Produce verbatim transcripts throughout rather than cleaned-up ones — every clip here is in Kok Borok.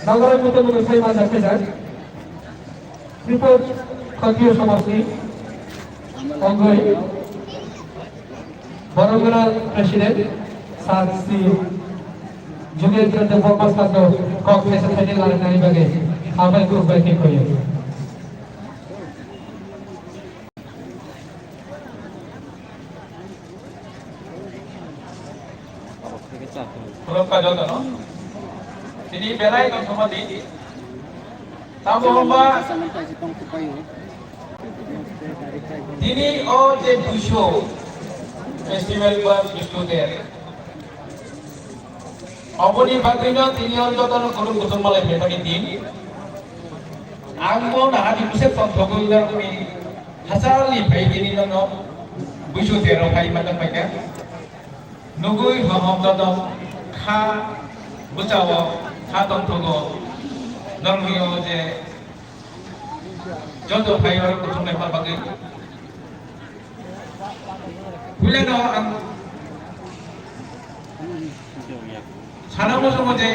Nagari Mutamuni Saima Jakhaijak, Tripur Khakiyo Somajni Ongoi, Borok Gwnang President, Sir Shri Jugendra Debbarma Sarno kok khaisa thaini larinani bagwi hambai khulumbai khe khoyo. Khulumkha jotono. Tini belai no somadi. Tamo hwnba tini o je Busu festival ba Busu der. Oboni bagwino tini o jotono khulum kuthum malai phaimani din. Ang bo nahani bwswk tongthogwi norokni hachalni phai tini nono Busu tero phai manjak paikha. Nugwi hohom dodom kha bwchao kha tongthogo norokni o je joto phai oro kuthum lai pha bagwi. Puilano ang sana muchungo je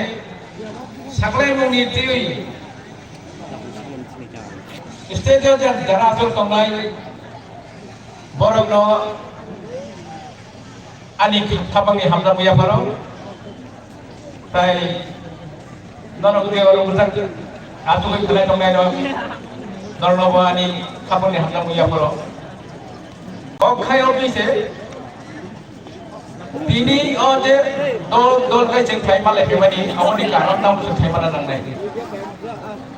saklaimungni twi stage-o je jara aswk tongnai borokno ani khapangni hamjakmung yapharo. Tai norok tei oro bwswk achugwi khwnai tongnairok, norokno bo ani khapangni hamjakmung yapharo. O khai o bise tini o je dol dol khai chwng khai malai phaimani, aboni karon tamo chwng khai mana nangnai.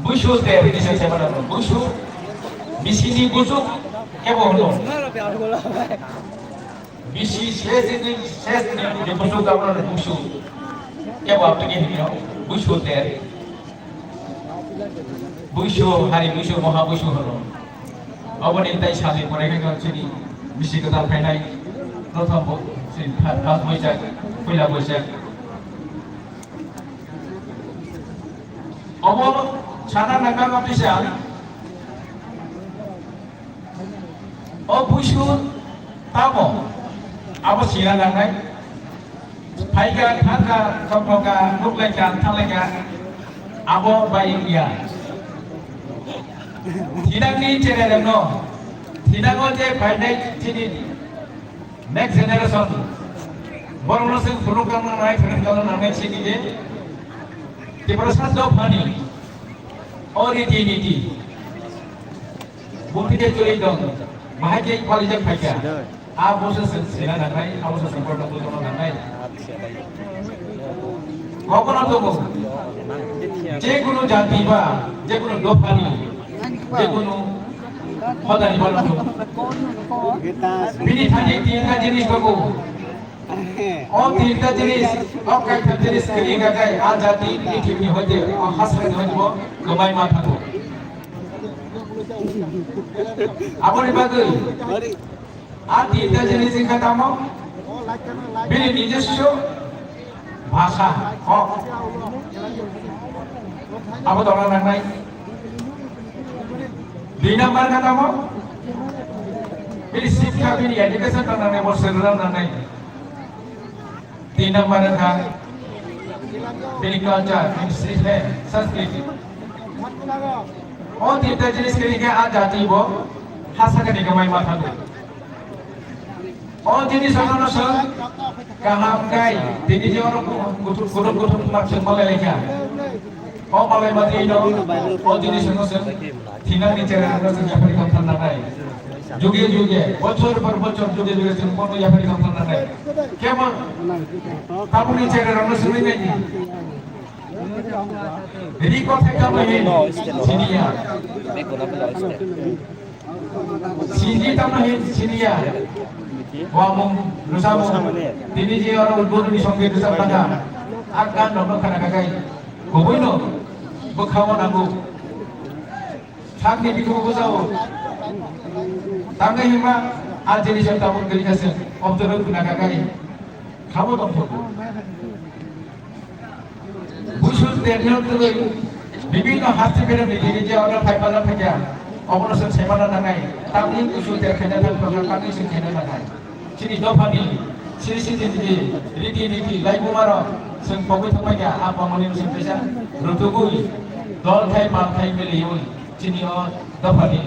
Busu ter bise khai mana nangnai. Busu bisini busu kebo hwno. Bisi ses ni, ses ni, ni busu gabra ni busu. Ke bab tini hino, busu ter. Busu, hari busu, moha busu hino. Aboni tai sali pore ke kan sini, bisi kata phainai, prothom bo, sini, first boisak, puila boisak. Obo sana nangkang official. O buisu tamo abo sina nangnai. Phaikha, thangkha, tongthokha, nuklaikha, thanglaikha, abo bai wngya. Thinangni chererokno, thinango je phainai chini next generation, borokno chwng phunuk tangna nangnai, phunuk tangna nangnai chini je Tiprasa dophani o riti niti. Buphide chwrwi dong, bahai khe palijak phaikha. A bosa se sina nangnai, a bosa se borok bujono nangnai. Kokono tongo, je kunu jati ba, je kunu dophani, je kunu hodani ba tongo. Bini thani tinta jinis tongo. O tinta jinis, o kaitha jinis kiri gagai, a jati ni thimni hoite, o hasra ni hoite bo, gomai ma thango. Aboni bagwi, a tinta jinis wngkha tamo, bini nijoswo bhasha, kok. Abo dona nangnai. Dui number kha tamo, bini sikha, bini education tangna nangnai, bo srwrwng nangnai. Tin number wngkha bini culture, bini srihre, Sanskrit. O tinta jinis khe rikhe a jati bo ha sakani kwmai ma thango. O jinis ono no chwng kaham kai, tini je ono kuthum, kuthum, kuthum ma chwng malai laikha. O malai ma twi no, o jinis ono chwng thinangni chererokno chwng yapharwi khamthar nangnai. Juge juge, bochor por bochor, juge juge chwng bono yapharwi khamthar nangnai. Kebo tabukni chererokno swngwi naidi. Ri kothai tamo hin siniya. Sini tamo hin siniya. Wamung, rwchapmung. Tini je oro udbodhoni songkhe rwchap thangkha. A gan rokno khna kha khai. Kubuino bwkhao nango. Sakni bikhugo bwchao. Tangwi hima a jinis tabuk kwrwi kha se. Observe khna kha khai. Khabo tongthogo. Busu terno tului bibinno hasti bere nitini je order phai pala phaiya, obono se semana nangai, tamni busu ter khaina thang thang tamni se khaina nangai. Chini dophani, chini sini niti, riti niti, lai bumaro, Chwng pogwi thangbai kha, a pongmani chwng teisa rwtugwi dol khai pal khai miliwi chini o dophani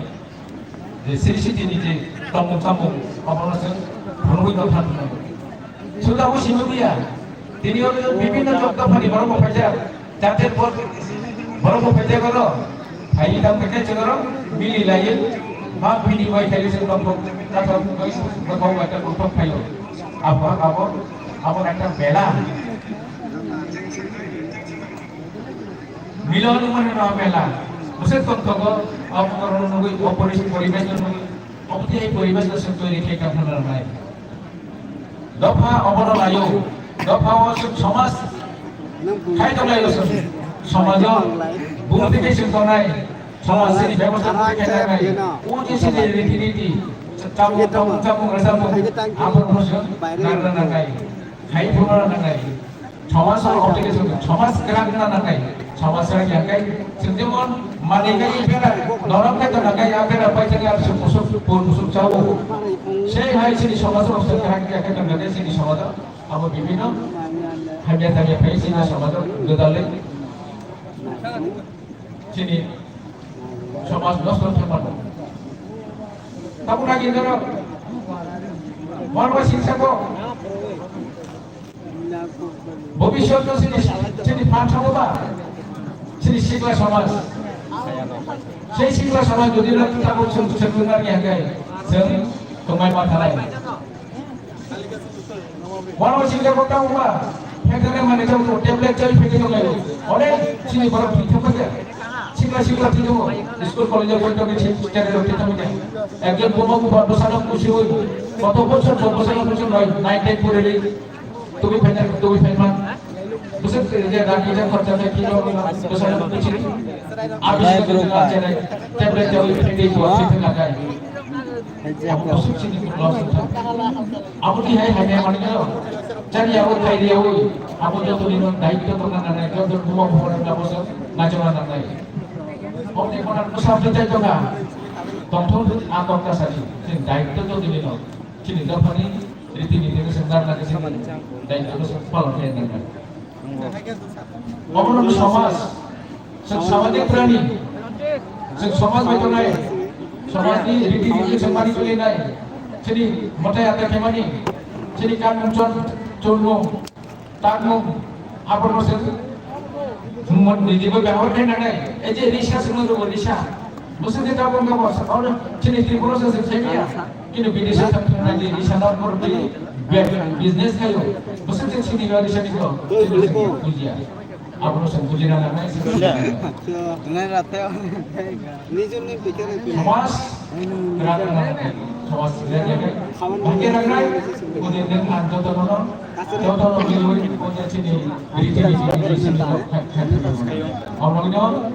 je siri sitini je tongmung chamung obono chwng phunugwi tongkha. Suda bo simi buya, tini o bibhinno jot dophani borok bo phaijak, jate bor-, borok bo phaijak oro. Hai tang khe chwng oro mili lai, ma bini bai khai chwng tong tong, ta tong bai, ba kong bai ta tong tong phaio. Abo, abo, abo ekta mela. Milon mane no mela. Bwswk tong tongo, abo kormo nugwi, o pori-, poribesh no nugwi, obo tei poribesh no chwng toiri khai tong thang nai. Dopha obono laio. Dopha o chwng somaj khai tong laio chwng. Somajo bumung tei chwng tongnai. Somaj sini bebostha tei khai tongnai. O je sini riti niti. Chamung, chamung, chamung, rwchapmung. Abo no chwng nang nang nai. Khai phuru nang nai. Somaj o obligation, somaj kwrak wngna nangnai, somaj kwrak ya khe, chwng jemon manwi khe bera, norok khe tongna khe ya bera paithakya, chwng musuk, pun musuk chao. Sei hai chini somaj o kwrak ya khe tongna khe chini somaj o abo bibhinno hamya tamya phai chini somaj o gwdalwi chini somaj nosto thangmano. Tabuk nagi norok, borok singsa ko. Bobiswt no chini, chini phan thango ba? Chini sikla somaj. Sei sikla somaj jodi no tabuk chwng, chwng nang ya khe, chwng tongmai ma thalai. Bono sikla ko tamo ba? Phekre mane tamo tablet chai phekre tong lai. Onek chini borok thwi thang kha. Sikla sikla thwi thang. School college o pori thang kha, chini tablet thwi thang kha. Ekjon buma bupha bwsano kusi oi. Koto bosor, koto bosor, bosor noi, nine ten pori ri. Tubui phaina, tubui phaima. Bwswk je rang kisa khorcha khe kilo bwswk bwswk. Abi tablet jawi phaidi bo sithai lagai. Abo bwswk chini loss wngkha. Abo tihai hai hai mani khe chari abo khai ri abo. Abo joto ni no daityo tongna nangnai, joto buma bupha rok abo se nachona nangnai. Oboni khona bwsa bwtai tongkha. Tongthok a tongkha sani. Chini daityo joto ni no. Chini dophani riti niti no chwng narwkna khe chini daityo no chwng palon khe nangkha. Obono somaj, chwng samajik prani, chwng somaj bai tongnai, somajni riti niti chwng mani tuli nai, chini mwtai ata khe mani, chini kanmung chon, chonmung, takmung, aporno chwng mon niji bai behar khe nangnai, ei je risa chwng rwgo risa, bwswk je tabuk wngkha bo, oro chini Tripura se chwng sai manya. Kini bini sa thang thang ni isa na por bi be-, business kayo. Bwswk je sini ga isa ni ko. Bujiya. Abo no sang bujina na nai. Somaj. Somaj. Bagi ragnai. Kode neng an joto no. Joto no bi oi kode sini. Riti riti sini. Abo no.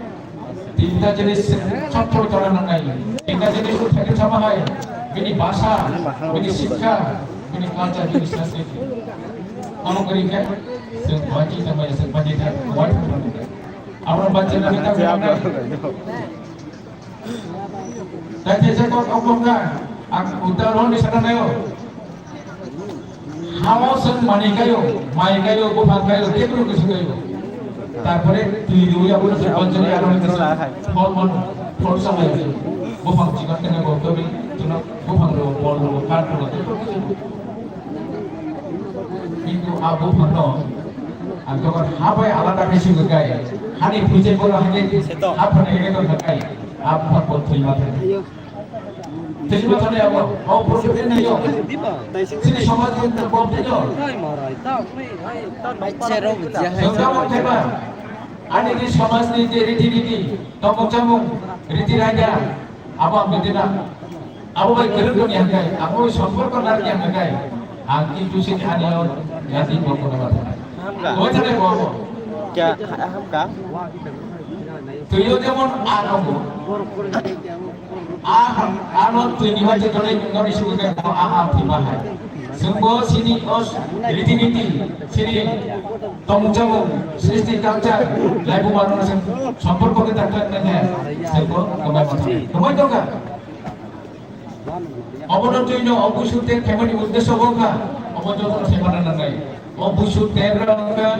Tinta jinis chapchor chana nangnai. Tinta jinis thani sama hai. Bini bhasha, bini sikha, bini culture, bini sanskriti. Amo kori khe, chwng baji tangmaya, chwng baji tang, wai tangmaya. Amo baji tangmaya. Tei tei jagao tongo wngkha, ang udahoron ni sana naio. Hao chwng manwi kaio, mai kaio, buphang kaio, tei kunu kisu kaio. Tarpore twi rwi abo chwng banchari aro phol mano, phol samai. Buphang chikon kene bo twi chwngno buphang rw, phol rw, khat rw, tei kunu kisu. Kintu a buphang no ang tokar ha bai alada khe sugwi kai. Hani phuichai bono hani ha phane khe tong kai. A buphang bo thwi ma thang. Tei ma thani abo, o problem ni yo. Chini somaj ni problem ni yo. Chwng tamo thaiba, ani ni somaj ni je riti niti, tongmung chamung, riti raida, abo ang bidina. Abo bai kwrwng tongya hwnkhe, abo bai somporko narwkya hwnkhe, ang kintu chini ani o yati bokno ma thani. Hamka. Bo thani bo abo. Kya hamka? Twi o jemon a tongo. A, ano twi ni hoi je tole nori sugu ke a, a, twi ma hai. Sengbo sini os riti niti, sini tongmung chamung, sristi culture, laibu mano seng somporko ke tak tak nang hai. Sengbo kemai mano. Kemai tongka. Obono twi no obusu ter kemani uddesho bongka. Obo joto semana nangai. Obusu ter rongka.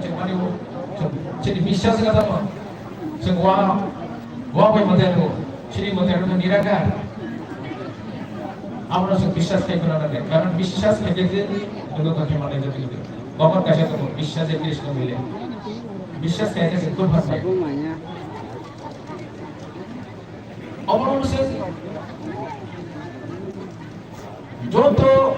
chwng mani o, chini biswas wngkha tamo. Chwng wa, wa bai mwtai rw, chini mwtai rw nirakar. Abono chwng biswas khai khwna nangkha, karon biswas khai khe je, joto khe manai joto khe. Kokon kaisa tongo, biswas je Krishna bole. Biswas khai khe chwng kurban khai. Obono se joto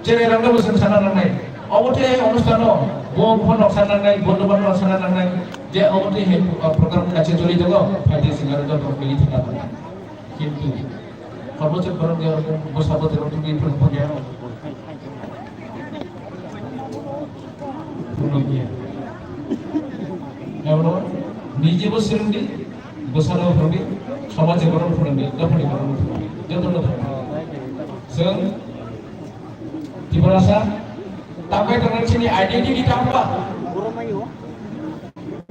chwrai rok no bwswk sana nangnai. Obo the onustano bo phone rok sana nangnai, bondhu bandhu rok sana nangnai. Je obo the he program kaisa choli tongo, phaidi singaro joto kili thana nangnai. Kintu kormo se kormo de bwsa bo de rok tumi phone phone ya. Phone ya. Ebo nije bo sirindi. Bwsano phwrwngdi, somajni borokno phwrwngdi, dophani borokno phwrwngdi, jotono phwrwngdi. Chwng Tiprasa tapai tongnai chini identity tangba.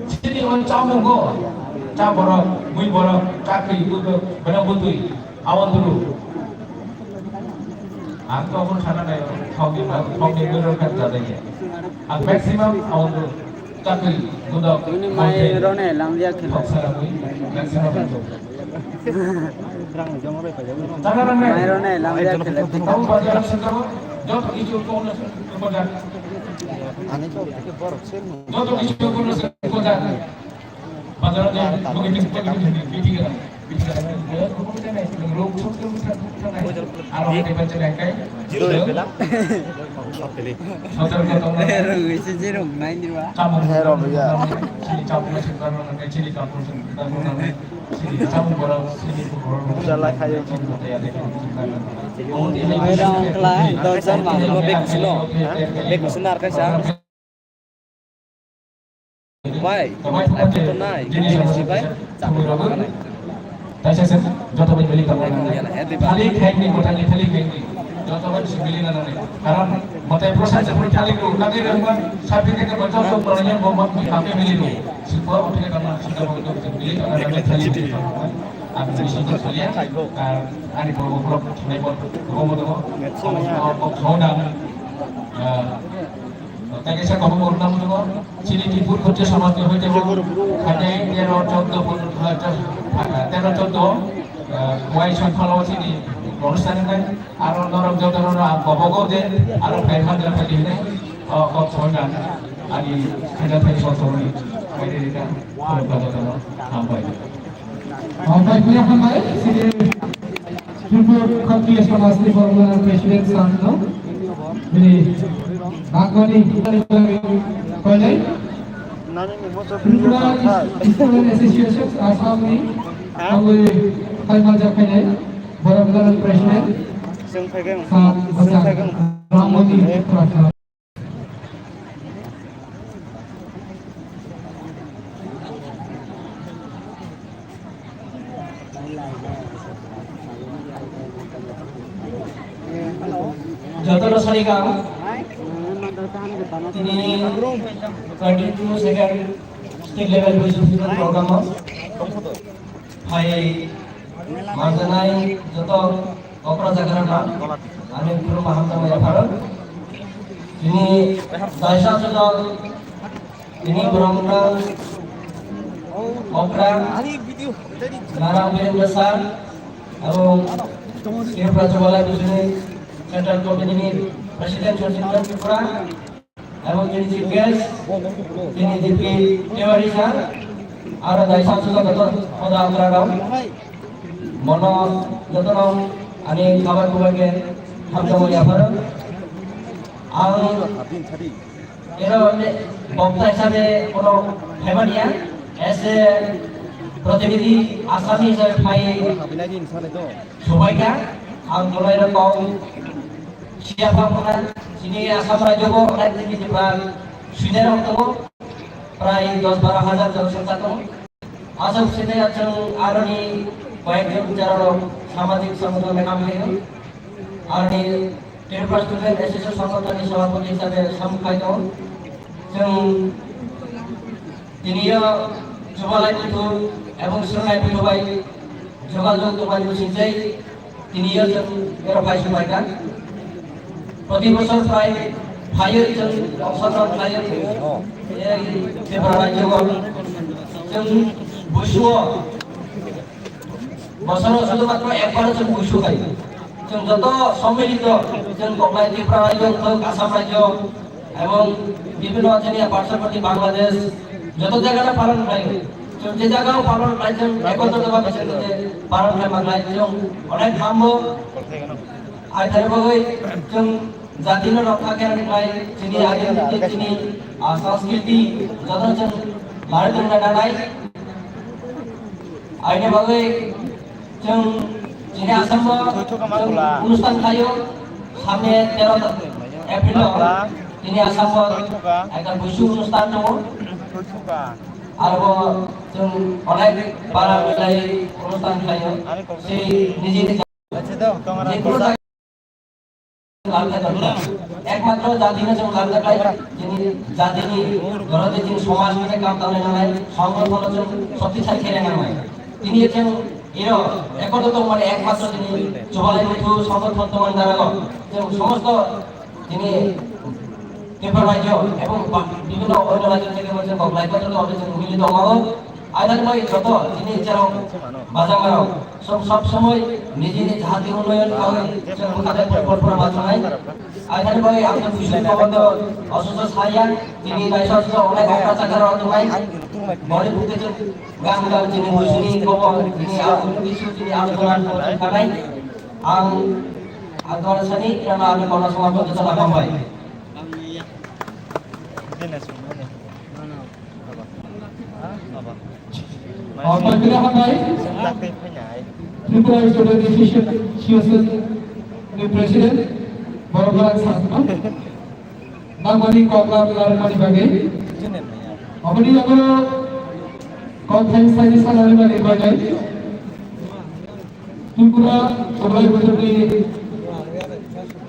Chini o chamungo, cha borok, mui borok, chakri, bwtwi, bwna bwtwi, awandru. Ang to obo sana nai, thokni, thokni bwrwi rok kha jadai ya. Ang maximum awandru. Chakri, gudok, Ini mai mountain, rone langlia khela. Thok sara bui, maximum itu. Chakra rang nai. Mai rone langlia khela. Tau bazar sengkabo, joto kichu kono sengkabo. Ani to ke borok sel. Joto kichu kono sengkabo. Bazar de, mungkin mungkin mungkin mungkin. Rwngwi se je rwng nai ni ba. Hero ya. Jalai khayo. Mai rang kla, dojan ma, bek sino. Bek sino ar kaisa. Bai, bai, tonai, gini sisi bai, chakri rok kanai. Taisa sen, joto bai beli tamo. Thali khaini, kotani thali khaini. Joto bai sibili na nani. Karon motai prosa se pun thali ko, nani rengma, sabi ke ke bachok ko, paranya bomba, kami mili ko. Sibwa uthi ke kama, sida bomba, sibili na nani thali ko. Ang bisi ko salia, ah, ani ko ko ko, nai ko ko ko ko, ko ko ko, ko ko ko. Tei kaisa kobo borok nang tongo, chini Tripur Khatriya Samaj ni hoite bo khainai tero choudo, tero choudo, ah, wai songkhalo chini Ronosta ni nai, aro norok joto no ang kobogo je, aro phai khan jora phai hinai, o kok soi nang, ani khaina phai song song ni, phai ri ka, khulum ka joto no, hambai. Hambai, hambai, chini Tripura Khatriya Samaj ni former president sir no, bini bagmani koilai. Tripura Student Association Assam ni, ha? Aboni khaima jakhainai, borok ni president, sir Bachang Ramoni Prasad. Jotono sarigang tini twenty-two second state level presentation program o hai manjanai joto okra jagarana ani khulumma hamjakma yapharo. Tini daisa joto Tini borok wngkha okra Nara Birendra sir, abo Tripura Chubalai Bujuni Central Committee ni President Sachin Tripura, abo tini Chief Guest, tini D P Tiwari sir, aro dai samsung joto hoda okra rok, mono joto rok ani khabar kubai ke hamjakma yapharo. Ang Ero bokta hisabe kono phaimaniya, as a protinidhi Assam hisabe phai subaikha, ang tolai rok kok siya pha khna, chini Assam rajyo bo onek chini jibra swinar rok tongo, prai dos baro hajar jon songcha tongo. Asok sini achung aroni koyek jon jara rok samajik songgothon ni kam khaio, aroni Tripura Student Association Songgothon ni Sabhapati hisabe samung khai tongo. Chwng tiniyo Chubalai Buthu ebong Swrwngnai Buthu bai jogajog tongmani bisingtwi tiniyo chwng ero phai sumai kha. Proti bosor prai phaiyo chwng Ongsadon phaiyo, eh, Tripura rajyo o chwng busuo Bosoro sudhumatro ekbar chwng buisu khai. Chwng joto somilito, chwng Koklai Tripura rajyo, chwng Assam rajyo, ebong bibhinno chini parshorborti Bangladesh, joto jagao palon khlai. Chwng je jagao palon khlai, chwng ekotro bhabe chwng je palon khlai ma khlai, chwng onek hambo. Aithari bagwi chwng jatino rokha khe rwknai, chini identity, chini, ah, sanskriti, joto chwng lari tongna nanai. Aini bagwi chwng chini Assam o chwng onusthan khlaio, samne tero April o chini Assam o ekta buisu onusthan tongo. Aro chwng onek bara milai onusthan khlaio. Sei niji niji Ekmatro jatino chwng lamjaknai, chini jatini dorode chini somaj ni kam tangnai nangnai, songgothon chwng shoktishali khe nangnai. Tini chwng iro ekotro tongmani ekmatro chini Chubalai Buthu songgothon tongmani darago chwng somosto chini Tripura rajyo ebong ba-, bibhinno onno rajyo theke bo chwng kok lai kotor kok chwng mili tongmao. Aidani bai joto chini cherok bajamarok sob, sob somoi niji niji jati unnoyon khaui chwng bwkhade porikolpona bachanai. Aidani bai ang chwng bising kobondo ososo saya, tini naisa ososo onai okra chakra rok tongnai. Boni bukti chwng gang gang chini bisingni kobo chini ang bising chini ang dolan kanai. Ang, ang dolan sani yang ang kono sama ko joto hambai. Hambai, hambai. Tripura Student Association, C S N ni President, Borok Barak Sangma. Nangmani koklam larmani bagwi. Aboni yago kok thai sai salani bagwi bagwi. Tripura Chubalai Buthu ni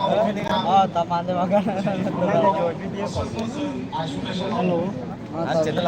Oh, tamande makan. Hello. Ah, channel.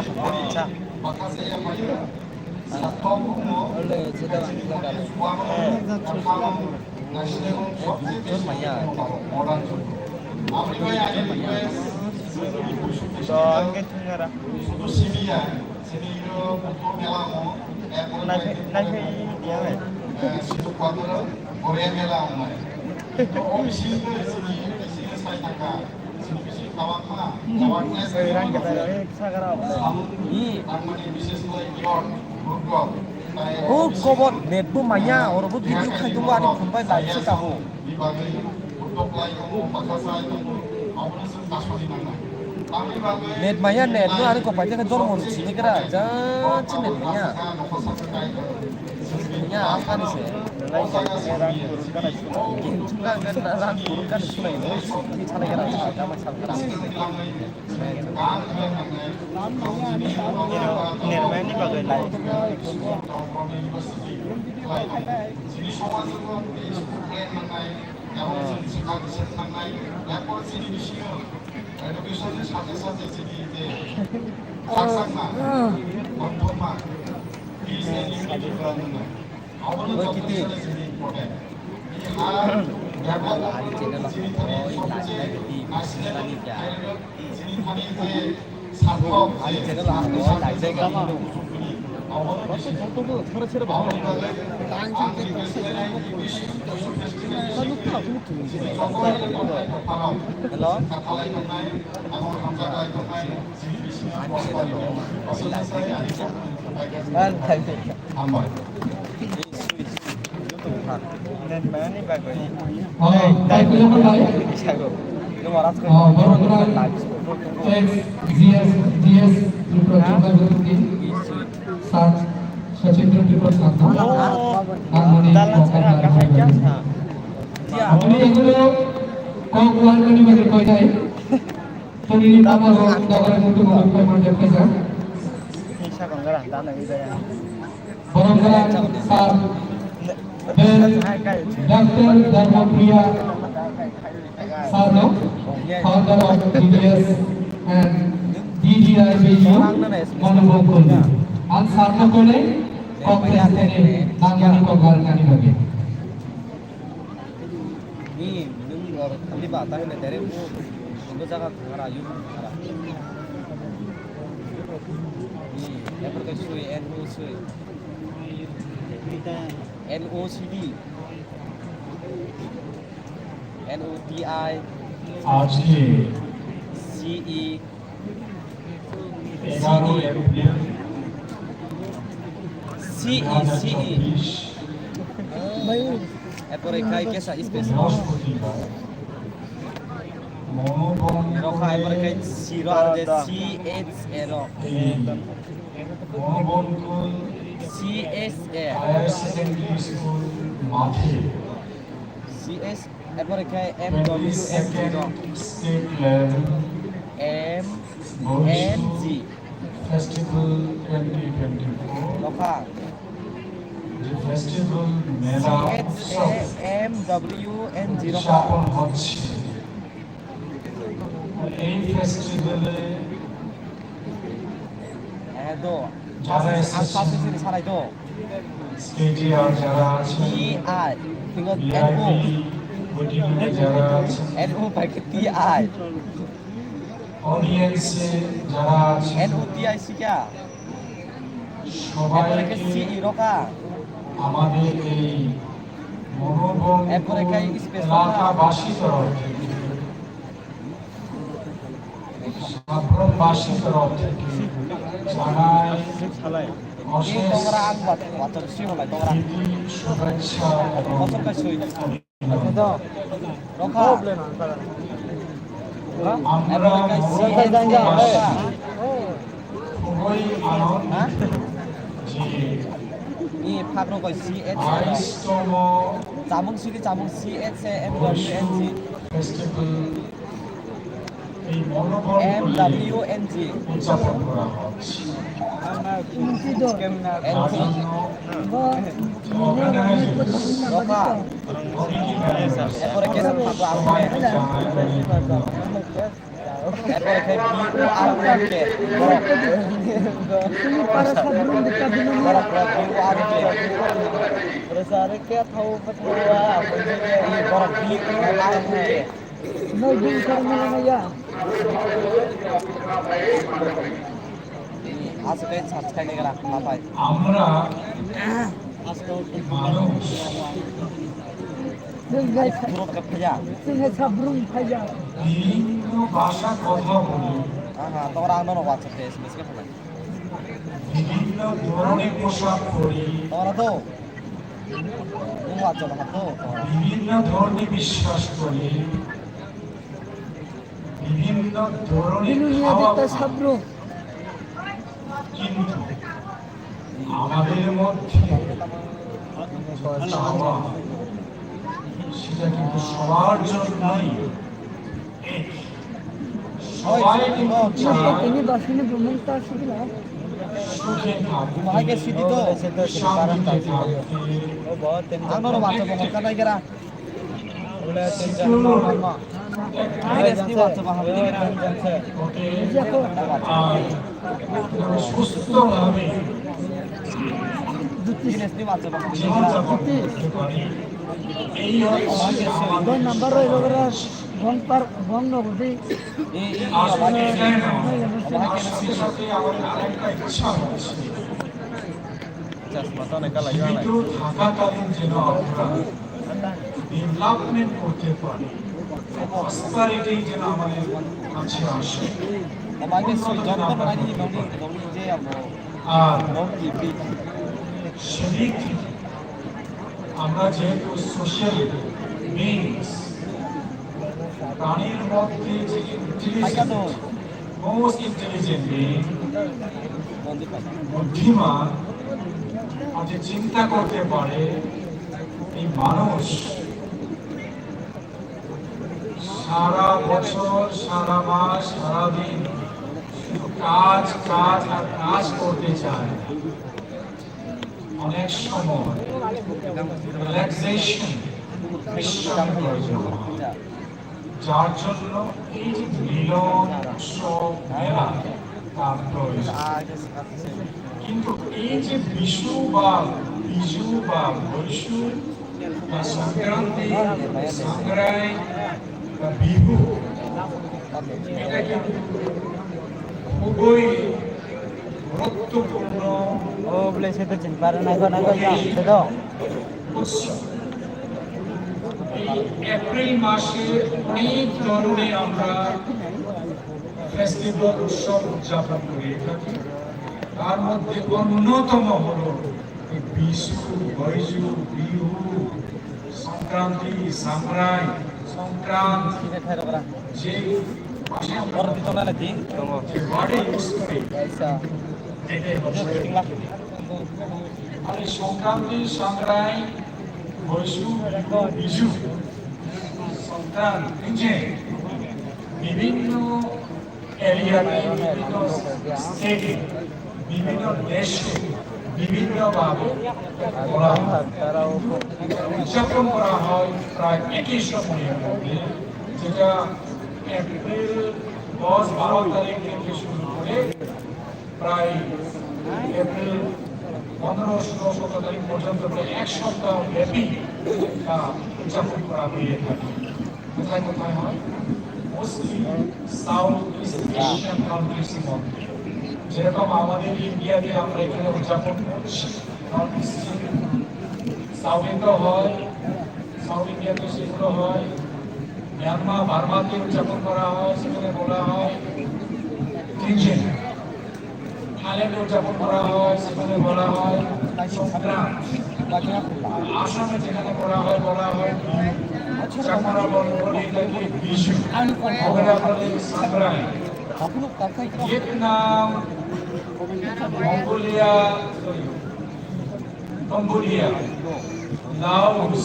O kobor net bo manya, oro bo video khai tongo ani phone bai live se tabuk. Net manya, net no ani kopai khe dormo ni simi kra, jat se net manya. Manya, ang kani se. Game chunga ang kani rang kurung kani sunai no, simi chale kra, chale kra. Nirmani bagwi lai. Oi, kiti. Ani channel o oi, like, like, di, bising lani ja. Ani channel o oi, like, like, di, no. Hello? Ani channel o oi, like, like, di, no. Hambai. Oh, tai kuya man bai? Oh, borok kora ex G S, G S Tripura Chokdar Bhutu team. Sir Sachin Tripura Sangha. Harmoni Kokar Harmoni. Harmoni egulo kok wan kani bagi koi tai. Tuni ni pama ro dogre mutu mutu koi man jepesa. Isa bangara dana ida ya. Borok Sir Ben Doctor Dharmapriya Sir no, founder of D D S and D D I B U Manubhog Kundi. Ang Sir no kole Congress tene nangmani kok bar kani bagi. Ni, nung lor khali ba ta hile direct bo, bo jaga khara, yuk khara. Ni, epor ke sui, N O sui. N O C D. N O D I. Achi. C E. এগারো April. C C E, C E. Erpore khai kesa space. Rokha, erpore khai C ro, aro je C H A ro. C H A. Higher Secondary School মাঠে C H, erpore khai M W N G ro. Twenty-second State Level M N G. Festival twenty twenty-four. Rokha. যে ফেস্টিভ্যাল মেলা উৎসব M W N G ro. উদযাপন হচ্ছে। এই ফেস্টিভ্যালে Eh, do. যারা এসেছেন, Ang sasu sini sarai do. স্টেজে আর যারা আছেন, T I. Tinggal N O. VIP waiting রুমে যারা আছেন, N O pakai T I. অডিয়েন্সে যারা আছেন, N O T I sih kya? সবাইকে C E rokha. আমাদের এই মনোবন এরপরে খাই স্পেশাল এলাকাবাসী তরফ থেকে, সাব্রুমবাসী তরফ থেকে জানাই অশেষ প্রীতি, শুভেচ্ছা এবং অভিনন্দন। আমরা মনোবন খুবই আনন্দিত যে বাইশতম Chamung sigi chamung C H A M W N G. Festival এই মনোবন M W N G উদযাপন করা হচ্ছে। N G. তার জন্য অর্গানাইজার্স, কমিটি মেম্বার্স, এরপরে কে সব থাকবো? সবাইকে জানাই অনেক ধন্যবাদ। এরপরে খাই B O R O K. Borok, borok, borok B O R O K. Borok B O R O K. Aswk khe subscribe khainai gra, ma pai. আমরা মানুষ বিভিন্ন ভাষা কথা বলি, বিভিন্ন ধরনের পোশাক পরি, বিভিন্ন ধর্মে বিশ্বাস করি, বিভিন্ন ধরনের খাওয়া দাওয়া। কিন্তু আমাদের মধ্যে চাওয়া, সেটা কিন্তু সবার জন্যই এক। সবাই কিন্তু চায় সুখে থাকুক, শান্তিতে থাকতে। আর সুস্থভাবে জীবনযাপন করতে পারি। এই হচ্ছে আমাদের আসলে এটাই নয়। সাথে সাথে আমার আরেকটা ইচ্ছা হচ্ছে। জীবিত থাকাকালীন যেন আমরা ডেভেলপমেন্ট করতে পারি, প্রসপারিটি যেন আমাদের কাছে আসে। উন্নতি যেন আমরা করতে পারি। আর সেদিক থেকে আমরা যেহেতু সোশ্যাল বিংস, প্রাণীর মধ্যে যে ইন্টেলিজেন্ট, মোস্ট ইন্টেলিজেন্ট বিং, বুদ্ধিমান, আর যে চিন্তা করতে পারে, এই মানুষ সারা বছর, সারা মাস, সারা দিন শুধু কাজ, কাজ আর কাজ করতে চায়। অনেক সময় রিল্যাক্সেশন, বিশ্রাম প্রয়োজন হয়, যার জন্য এই যে মিলন উৎসব মেলা তার প্রয়োজন। কিন্তু এই যে বিষু বা বিজু বা বৈশু বা সংক্রান্তি, সংগ্রাই বা বিহু, এটা কিন্তু খুবই গুরুত্বপূর্ণ। O bole se to chinpa rw nai kho, nai kho, ya, se to. উৎসব। এই এপ্রিল মাসে অনেক ধরনের আমরা ফেস্টিভ্যাল উৎসব উদযাপন করে থাকি। তার মধ্যে অন্যতম হলো Bisu, Baiju, Bihu, Songkranti, Sangrai, Songkran, je word use করে, এটাই হচ্ছে। আর এই সংক্রান্তি, সংগ্রাম, বৈশু, বিহু, বিজু, সংক্রান্তি, যে বিভিন্ন এরিয়াতে, বিভিন্ন স্টেটে, বিভিন্ন দেশে বিভিন্নভাবে করা হয়। উদযাপন করা হয় প্রায় একই সময়ের মধ্যে, যেটা এপ্রিল দশ বারো তারিখ থেকে শুরু করে প্রায় এপ্রিল পনেরো, ষোলো, সতেরো তারিখ পর্যন্ত প্রায় এক সপ্তাহ ব্যাপী তা উদযাপন করা হয়ে থাকে। কোথায় কোথায় হয়? Mostly South East Asian countries এর মধ্যে। যেরকম আমাদের ইন্ডিয়াতে আমরা এখানে উদযাপন করছি, North East, South এ তো হয়, South India তে সেগুলো হয়, মিয়ানমার, বার্মাতে উদযাপন করা হয়, সেখানে বলা হয় টিনজেন। থাইল্যান্ডে উদযাপন করা হয়, সেখানে বলা হয় সংক্রান্তি। আর আসামে যেখানে করা হয়, বলা হয় বিহু। চাকমারা বলে, বলে এটাকে বিশু। মগরা বলে Sankranti. Vietnam, Mongolia, Cambodia, Laos,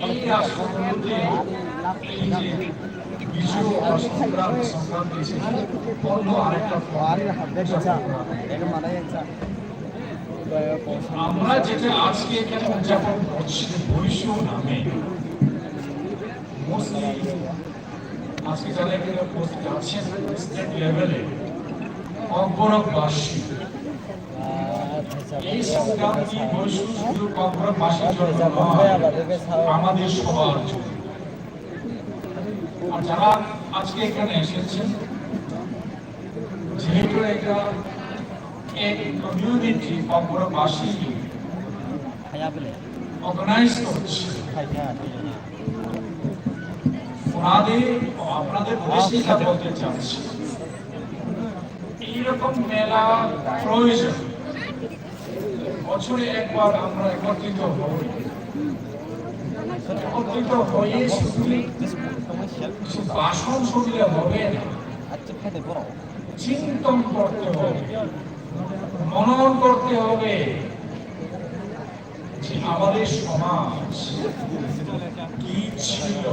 এই রাষ্ট্রগুলোতে এই যে বিশু বা সংক্রান্তি, সংক্রান্তি এসেছে, অন্য আরেকটা form উদযাপন করা হয়। আমরা যেটা আজকে এখানে উদযাপন করছি বৈশু নামে, mostly আজকে যারা এখানে উপস্থিত আছেন, স্টেট লেভেলে ককবরকবাসী, এই সংক্রান্তি বৈশু শুধু ককবরকবাসীর জন্য নয়, আমাদের সবার জন্য। আর যারা আজকে এখানে এসেছেন, যেহেতু এটা এক কমিউনিটি ককবরকবাসী অর্গানাইজ করছে, ওনাদের ও আপনাদের উদ্দেশ্যে এটা বলতে চাচ্ছি, এইরকম মেলা প্রয়োজন। বছরে একবার আমরা একত্রিত হই। একত্রিত হয়ে শুধু কিছু ভাষণ শুনলে হবে না, চিন্তন করতে হবে, মনন করতে হবে যে আমাদের সমাজ কি ছিল,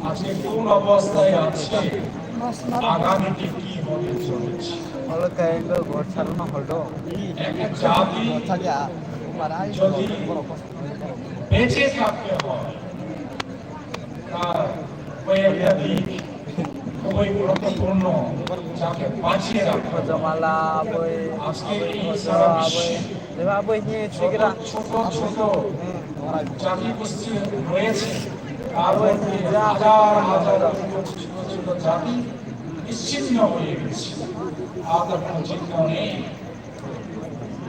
আজকে কোন অবস্থায় আছে, আগামীতে কি হতে চলেছে। Holo khe ang bo gor salo no hol do. একটা জাতি Thali a. Mara ai যদি borok বেঁচে থাকতে হয়, তার কয়েকটা দিক খুবই গুরুত্বপূর্ণ, যাকে বাঁচিয়ে রাখতে হবে। Jamala boi. আজকে এই সারা বিশ্বে Leba boi ni sigira. ছোট ছোট জাতিগোষ্ঠী রয়েছে, তার মধ্যে হাজার হাজার ছোট ছোট জাতি বিচ্ছিন্ন হয়ে গেছে। আর তার কোনো চিহ্ন নেই।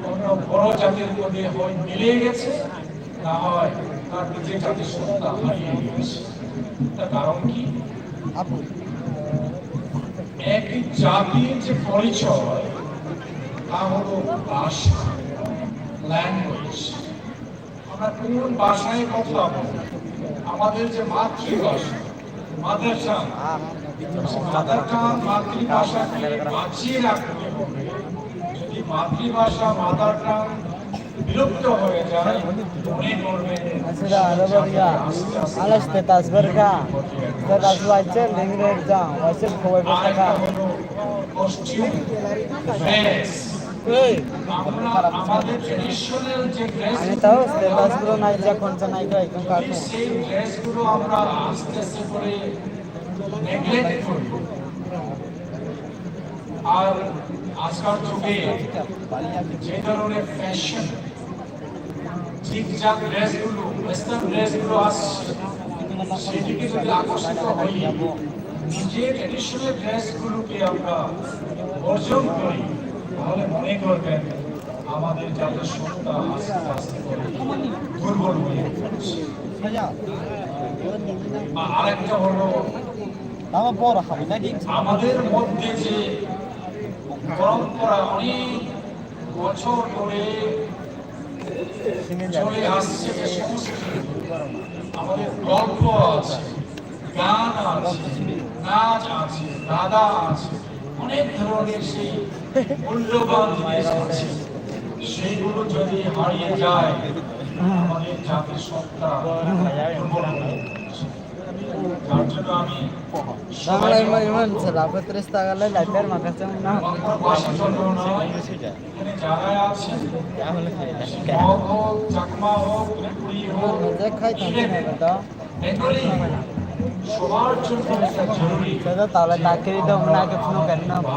অন্য বড় জাতির মধ্যে হয় মিলে গেছে, না হয় তার নিজের জাতির সত্তা হারিয়ে গেছে। তার কারণ কি? এক জাতির যে পরিচয়, তা হলো ভাষা, ল্যাঙ্গুয়েজ। আমরা কোন ভাষায় কথা বলি? আমাদের যে মাতৃভাষা, মাদার টাং, মাদার টাং, মাতৃভাষাকে বাঁচিয়ে রাখতে হবে। যদি মাতৃভাষা, মাদার টাং বিলুপ্ত হয়ে যায়, মনে করবেন আলাস status berkha, status waise link rok jang, waise khowai berkha. পশ্চিম ড্রেস। এই, আমরা আমাদের ট্র্যাডিশনাল যে ড্রেস, আমি তাও স্ট্যাটাস গুলো নাই, যা কোন চা নাই, কই কোন কাকু। সেই ড্রেসগুলো আমরা আস্তে আস্তে করে নেগলেক্ট করি। আর আজকাল যুগে যে ধরনের ফ্যাশন, জিগজাগ ড্রেসগুলো, ওয়েস্টার্ন ড্রেসগুলো আসছে, সেদিকে যদি আকর্ষিত হই, নিজের ট্র্যাডিশনাল ড্রেসগুলোকে আমরা বর্জন করি, তাহলে মনে করবেন আমাদের জাতির সত্তা আস্তে আস্তে করে দুর্বল হয়ে পড়ছে। আর আরেকটা হলো, আমাদের মধ্যে যে পরম্পরা অনেক বছর ধরে চলে আসছে যে সমস্ত আমাদের গল্প আছে, গান আছে, নাচ আছে, ধাঁধা আছে, অনেক ধরনের সেই মূল্যবান জিনিস আছে। সেইগুলো যদি হারিয়ে যায়, আমাদের জাতির সত্তা দুর্বল হয়ে যাচ্ছে। যার জন্য আমি Dang lai mai man sala ko tres ta ga lai lai per ma ka chang na. মাত্র বাঁশি চন্দ্র নয়, এখানে যারা আছেন, মগ হোক, চাকমা হোক, কুড়ি হোক, Mo je khai thang na ba da. Bengali সবার জন্য একটা জরুরি Sa da ta lai ta kiri da na ke phunu kan na ba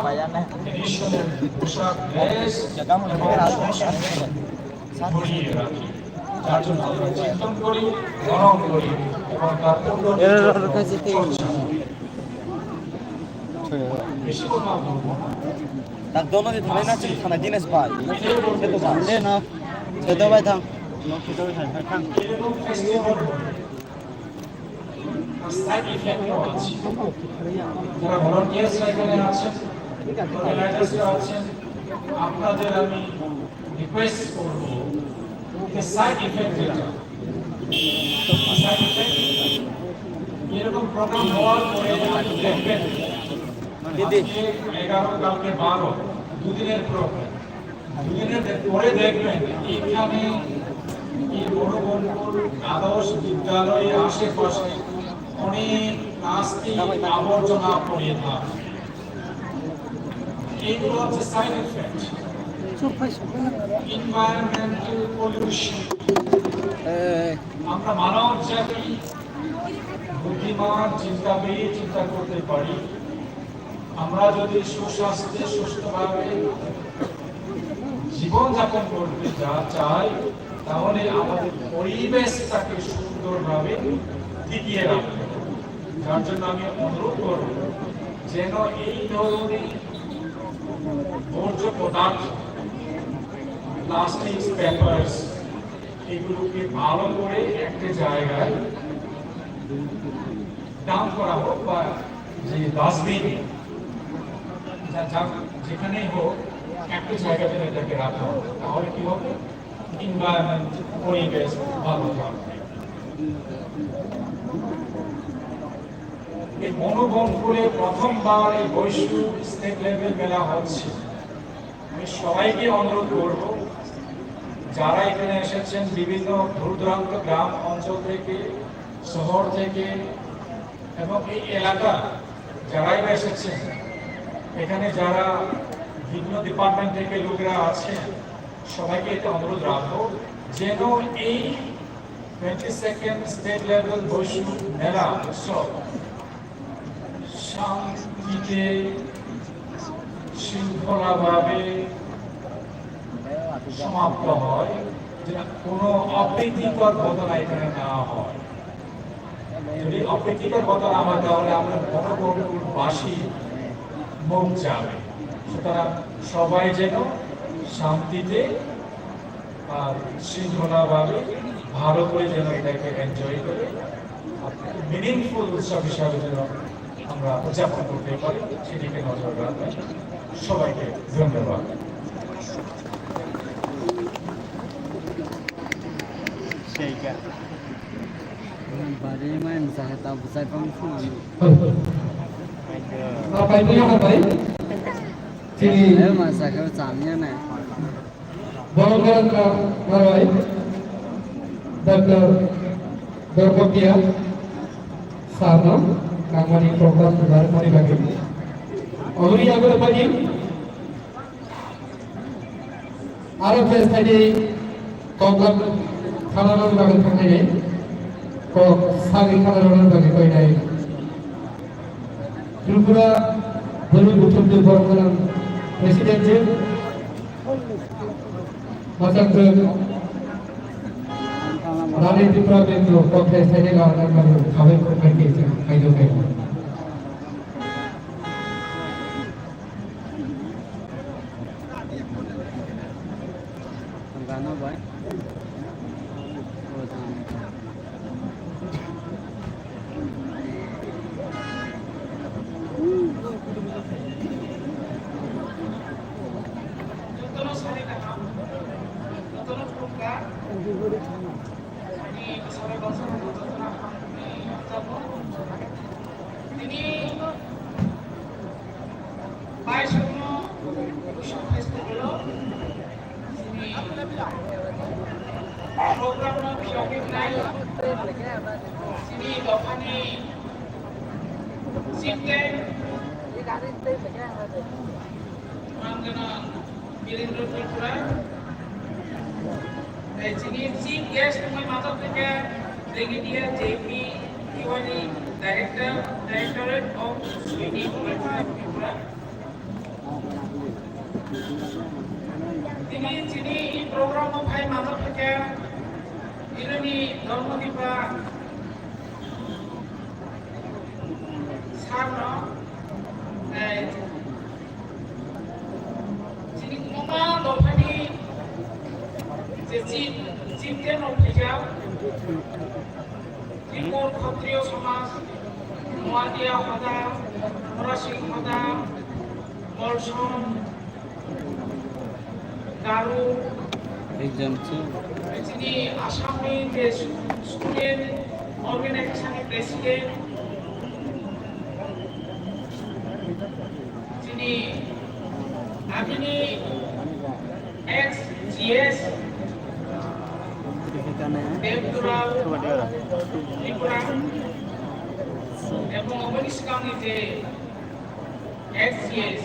pa ya na. traditional পোশাক, ড্রেস এবং সংস্কৃতি ধরিয়ে রাখি। যার জন্য আমরা চিন্তন করি, মনন করি এবং তার পূর্ণ চর্চা করি। বেশি কথা বলবো না। Tak dono di thanai na chini thanai dinas bai. Seto ba. De na. Seto bai thang. এরকম ফেস্টিভ্যাল হলে তার সাইড ইফেক্টও আছে। যারা ভলান্টিয়ার্সরা এখানে আছেন, অর্গানাইজার্সরা আছেন, আপনাদের আমি রিকোয়েস্ট করবো যে সাইড ইফেক্ট যেটা, সাইড ইফেক্ট এরকম প্রোগ্রাম হওয়ার পরে আপনি দেখবেন, আজকে এগারো, কালকে বারো, দুদিনের প্রোগ্রাম। দুদিনের দে-, পরে দেখবেন এখানে এই বড় বড় দ্বাদশ বিদ্যালয়ের আশেপাশে অনেক প্লাস্টিক আবর্জনা পড়ে থাকে। এইগুলো হচ্ছে সাইড এফেক্ট, এনভায়রনমেন্টাল পলিউশন। আমরা মানব জাতি বুদ্ধিমান, চিন্তাবিদ, চিন্তা করতে পারি। আমরা যদি সুস্বাস্থ্যে সুস্থভাবে জীবনযাপন করতে যা চাই, তাহলে আমাদের পরিবেশটাকে সুন্দরভাবে টিকিয়ে রাখতে হবে। যার জন্য আমি অনুরোধ করব, যেন এই ধরনের বর্জ্য পদার্থ, প্লাস্টিক, পেপার্স, এগুলোকে ভালো করে একটা জায়গায় ডাম্প করা হোক বা যে ডাস্টবিন, যা, যা, যেখানেই হোক, একটা জায়গাতে এটাকে রাখা হোক, তাহলে কি হবে? এনভায়রনমেন্ট, পরিবেশ ভালো থাকবে। এই মনোবন করে প্রথমবার এই বৈশ্বিক স্টেট লেভেল মেলা হচ্ছে। আমি সবাইকে অনুরোধ করব, যারা এখানে এসেছেন বিভিন্ন দূর দূরান্ত গ্রাম অঞ্চল থেকে, শহর থেকে, এবং এই এলাকা যারাই বা এসেছেন, এখানে যারা বিভিন্ন ডিপার্টমেন্ট থেকে লোকেরা আছেন, সবাইকে এটা অনুরোধ রাখবো যেন এই টোয়েন্টি সেকেন্ড স্টেট লেভেল বৈশ্বিক মেলা উৎসব শান্তিতে, শৃঙ্খলাভাবে সমাপ্ত হয়, যেন কোনো অপ্রীতিকর ঘটনা এখানে না হয়। যদি অপ্রীতিকর ঘটনা হয়, তাহলে আমরা বনকরপুরবাসী মুখ যাবে। সুতরাং সবাই যেন শান্তিতে আর শৃঙ্খলাভাবে ভালো করে যেন এটাকে এনজয় করে, আর মিনিংফুল উৎসব হিসাবে যেন আমরা উদযাপন করতে পারি, সেদিকে নজর রাখবেন। সবাইকে ধন্যবাদ। Bari main jahe ta bwsai pang phunani. Apai puya hapai. Chini. Eh, ma sakhe chamiya nai. Borok Berangka Narwai, Doctor Dorpoktiya Sarno, Nangmani program Narwai Bagwi. Ogri Agor Pagi, Aro khe saidi kok kok khana rwna bagwi thangnaini, kok sagwi khana rwna bagwi koinai. Tripura Bwrwi Buthumni borok gwnang President ji, mwchangtwk Rani Tripura Bendra kok khe saidi rwna bagwi khabai khukbai khe chwng kaido kaibo. Tini baisono Busu Festival o chini program no phiyogwi nai chini dophani chieftain Mangana Birendra Tripura. Tei chini chief guest wngwi manjak khe Brigadier J P Tiwari, Director, Directorate of Sweeney Welfare Tripura. Tini chini program o phai manjak khe Irani Dharmadipa Sir no, eh, chini kwbangma dophani je chief, chief ten rok phaijak, Tripur Khatriyo Samaj, Noatia Hoda, Murasing Hoda, Molsom, Garo, exam chini Assamni je student organization ni president, chini abini ex G S Devdurao Tripura, ebong oboni swkangni je Ex G S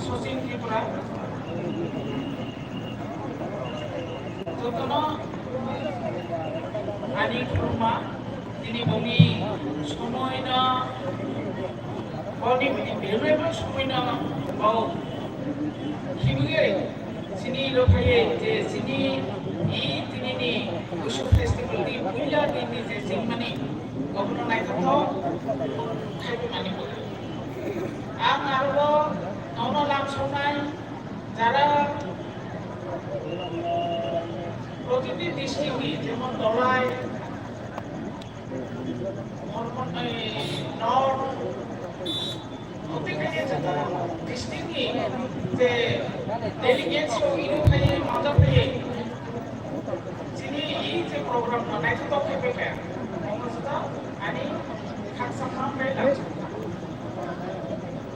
Sachin Tripura, jotono ani khulumma, tini boni somoino, boni valuable somoino bo khibwi chini rwphaiwi je chini i tinini Busu Festival ni puila din ni je jingmani, obono naithothok khaiwi mani. Ang aro nono lamsoknai jara protiti district ni jemon Dolai, Hormon, eh, North, ote khe joto district ni je delegates rok ino phai, mada phai, chini i je program no naithothok khe phai kha, omo joto ani khaksa kha phai la.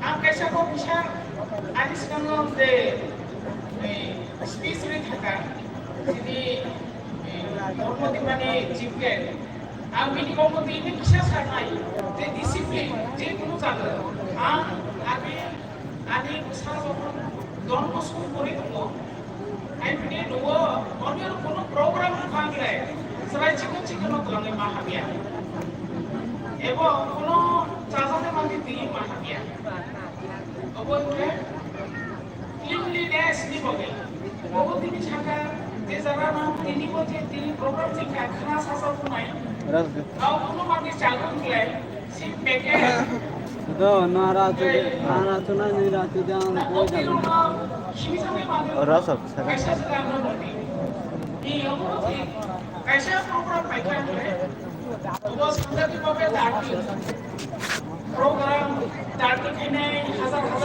Ang kaisa kok kisa ani swkango je, eh, speech ri thaka, chini, eh, Dharmadipani chief guest. Ang bini kok twi kisa sanai je discipline, je kunu jaga. Ang ani, ani bwsa jokhon don bosong pori tongo, Hai phini nugo, onyo kuno program wngkha khe, chwrai chikon chikon no twlangwi ma hamya. Ebo kuno chajaknai manwi twiwi ma hamya. Obo wngkhe cleanliness ni bagwi. Obo tini sakha, je jaga no tini bo je tini program chikha, khna sasak wngnai. Tao kuno manwi chagwi wngkhe, Ito, nara tu, nara tu na nira tu jang koi jang. Ora sab sara.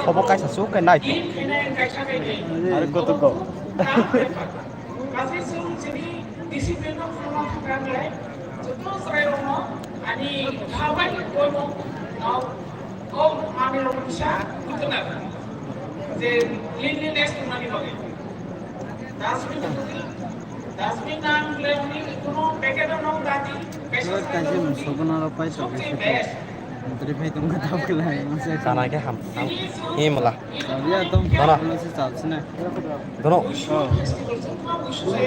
Obo kaisa su kai nai. Are koto go. Asai chwng chini discipline no phunukna thangkha khlai, joto chwrairokno ani kha bai koimo, o manwirokno kisa bukhna je cleanliness tongmani bagwi. Dustbin tongdi, dustbin nang le oni kono packet o nong dadi, kaisa kaisa musobo naro pai to, sobse kaisa best. Mantri phai tongkha tamo khlai, masa. Sana khe ham, ham. Himla. Sabiya tom. Mana? Ano si sabsina. Dono. Oh.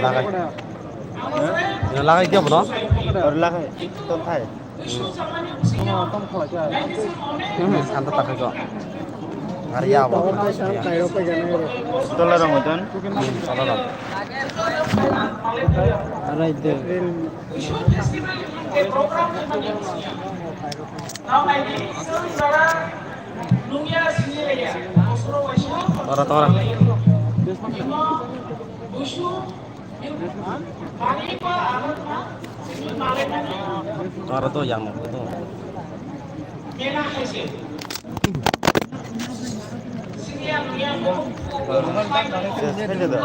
Lagai. Ya, lagai kya bono? Or lagai. Tom thai. Hmm. Tom khala kya? Hmm, santa takai ko. Hari ya bo. Tom thai sam kairo pa jana ro. Tola rong don. Hmm, tola rong. Arai de. Tora, tora. Tora to yang no to. Yes, hello da.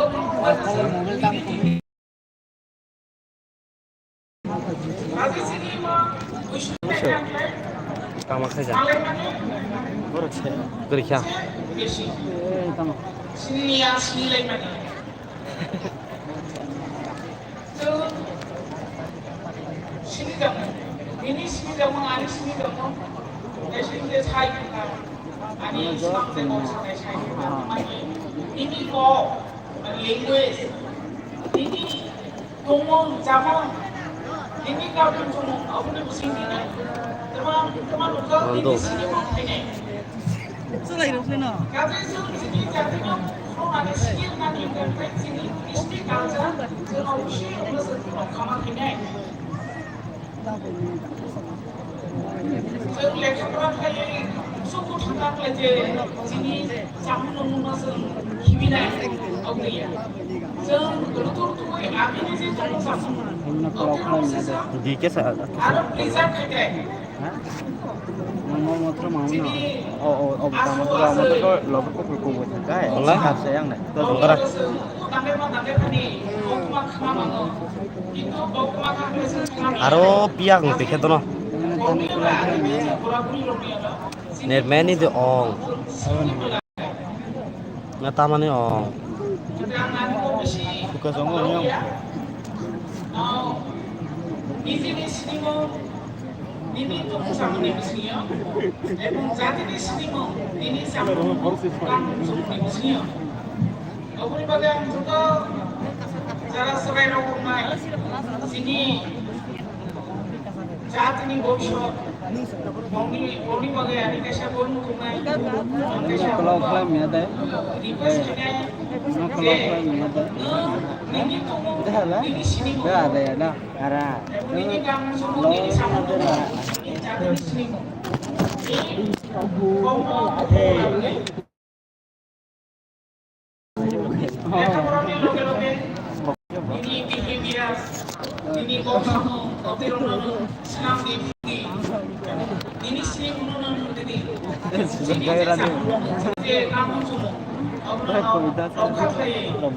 Tama khaja. Kwrwi kha. Sini dong, ini sini dong, ani sini dong. Sini de sai kita, ani sampai mau sampai sai kita. Ini ko, language, ini tongo, jamo, ini kau tongo, aku ni pusing ini. Teman, teman, ini sini mau ini. Swlairokno. D K sa. Ha? Nang mau motor mau na. Oh, oh, oh, bukan motor, motor kau logo kau kau buat kai. Wala? Siap saya yang naik. Tuh, sebentar. Aro piak nang tikhe dono. Net meni de ong. Na tamani ong. Buka songo yang. Nini tongmung samungni bisingo, ebong jatini sinimung nini samungni bisingo. Oboni bagwi ang joto jara swrairok wngnai, chini jatini bongso, bongni, bongni bagwi ani kaisa boi muchungnai, ang kaisa request khainai, je, nwng nini tongmung, nini sinimung. Ara. Lo na de la.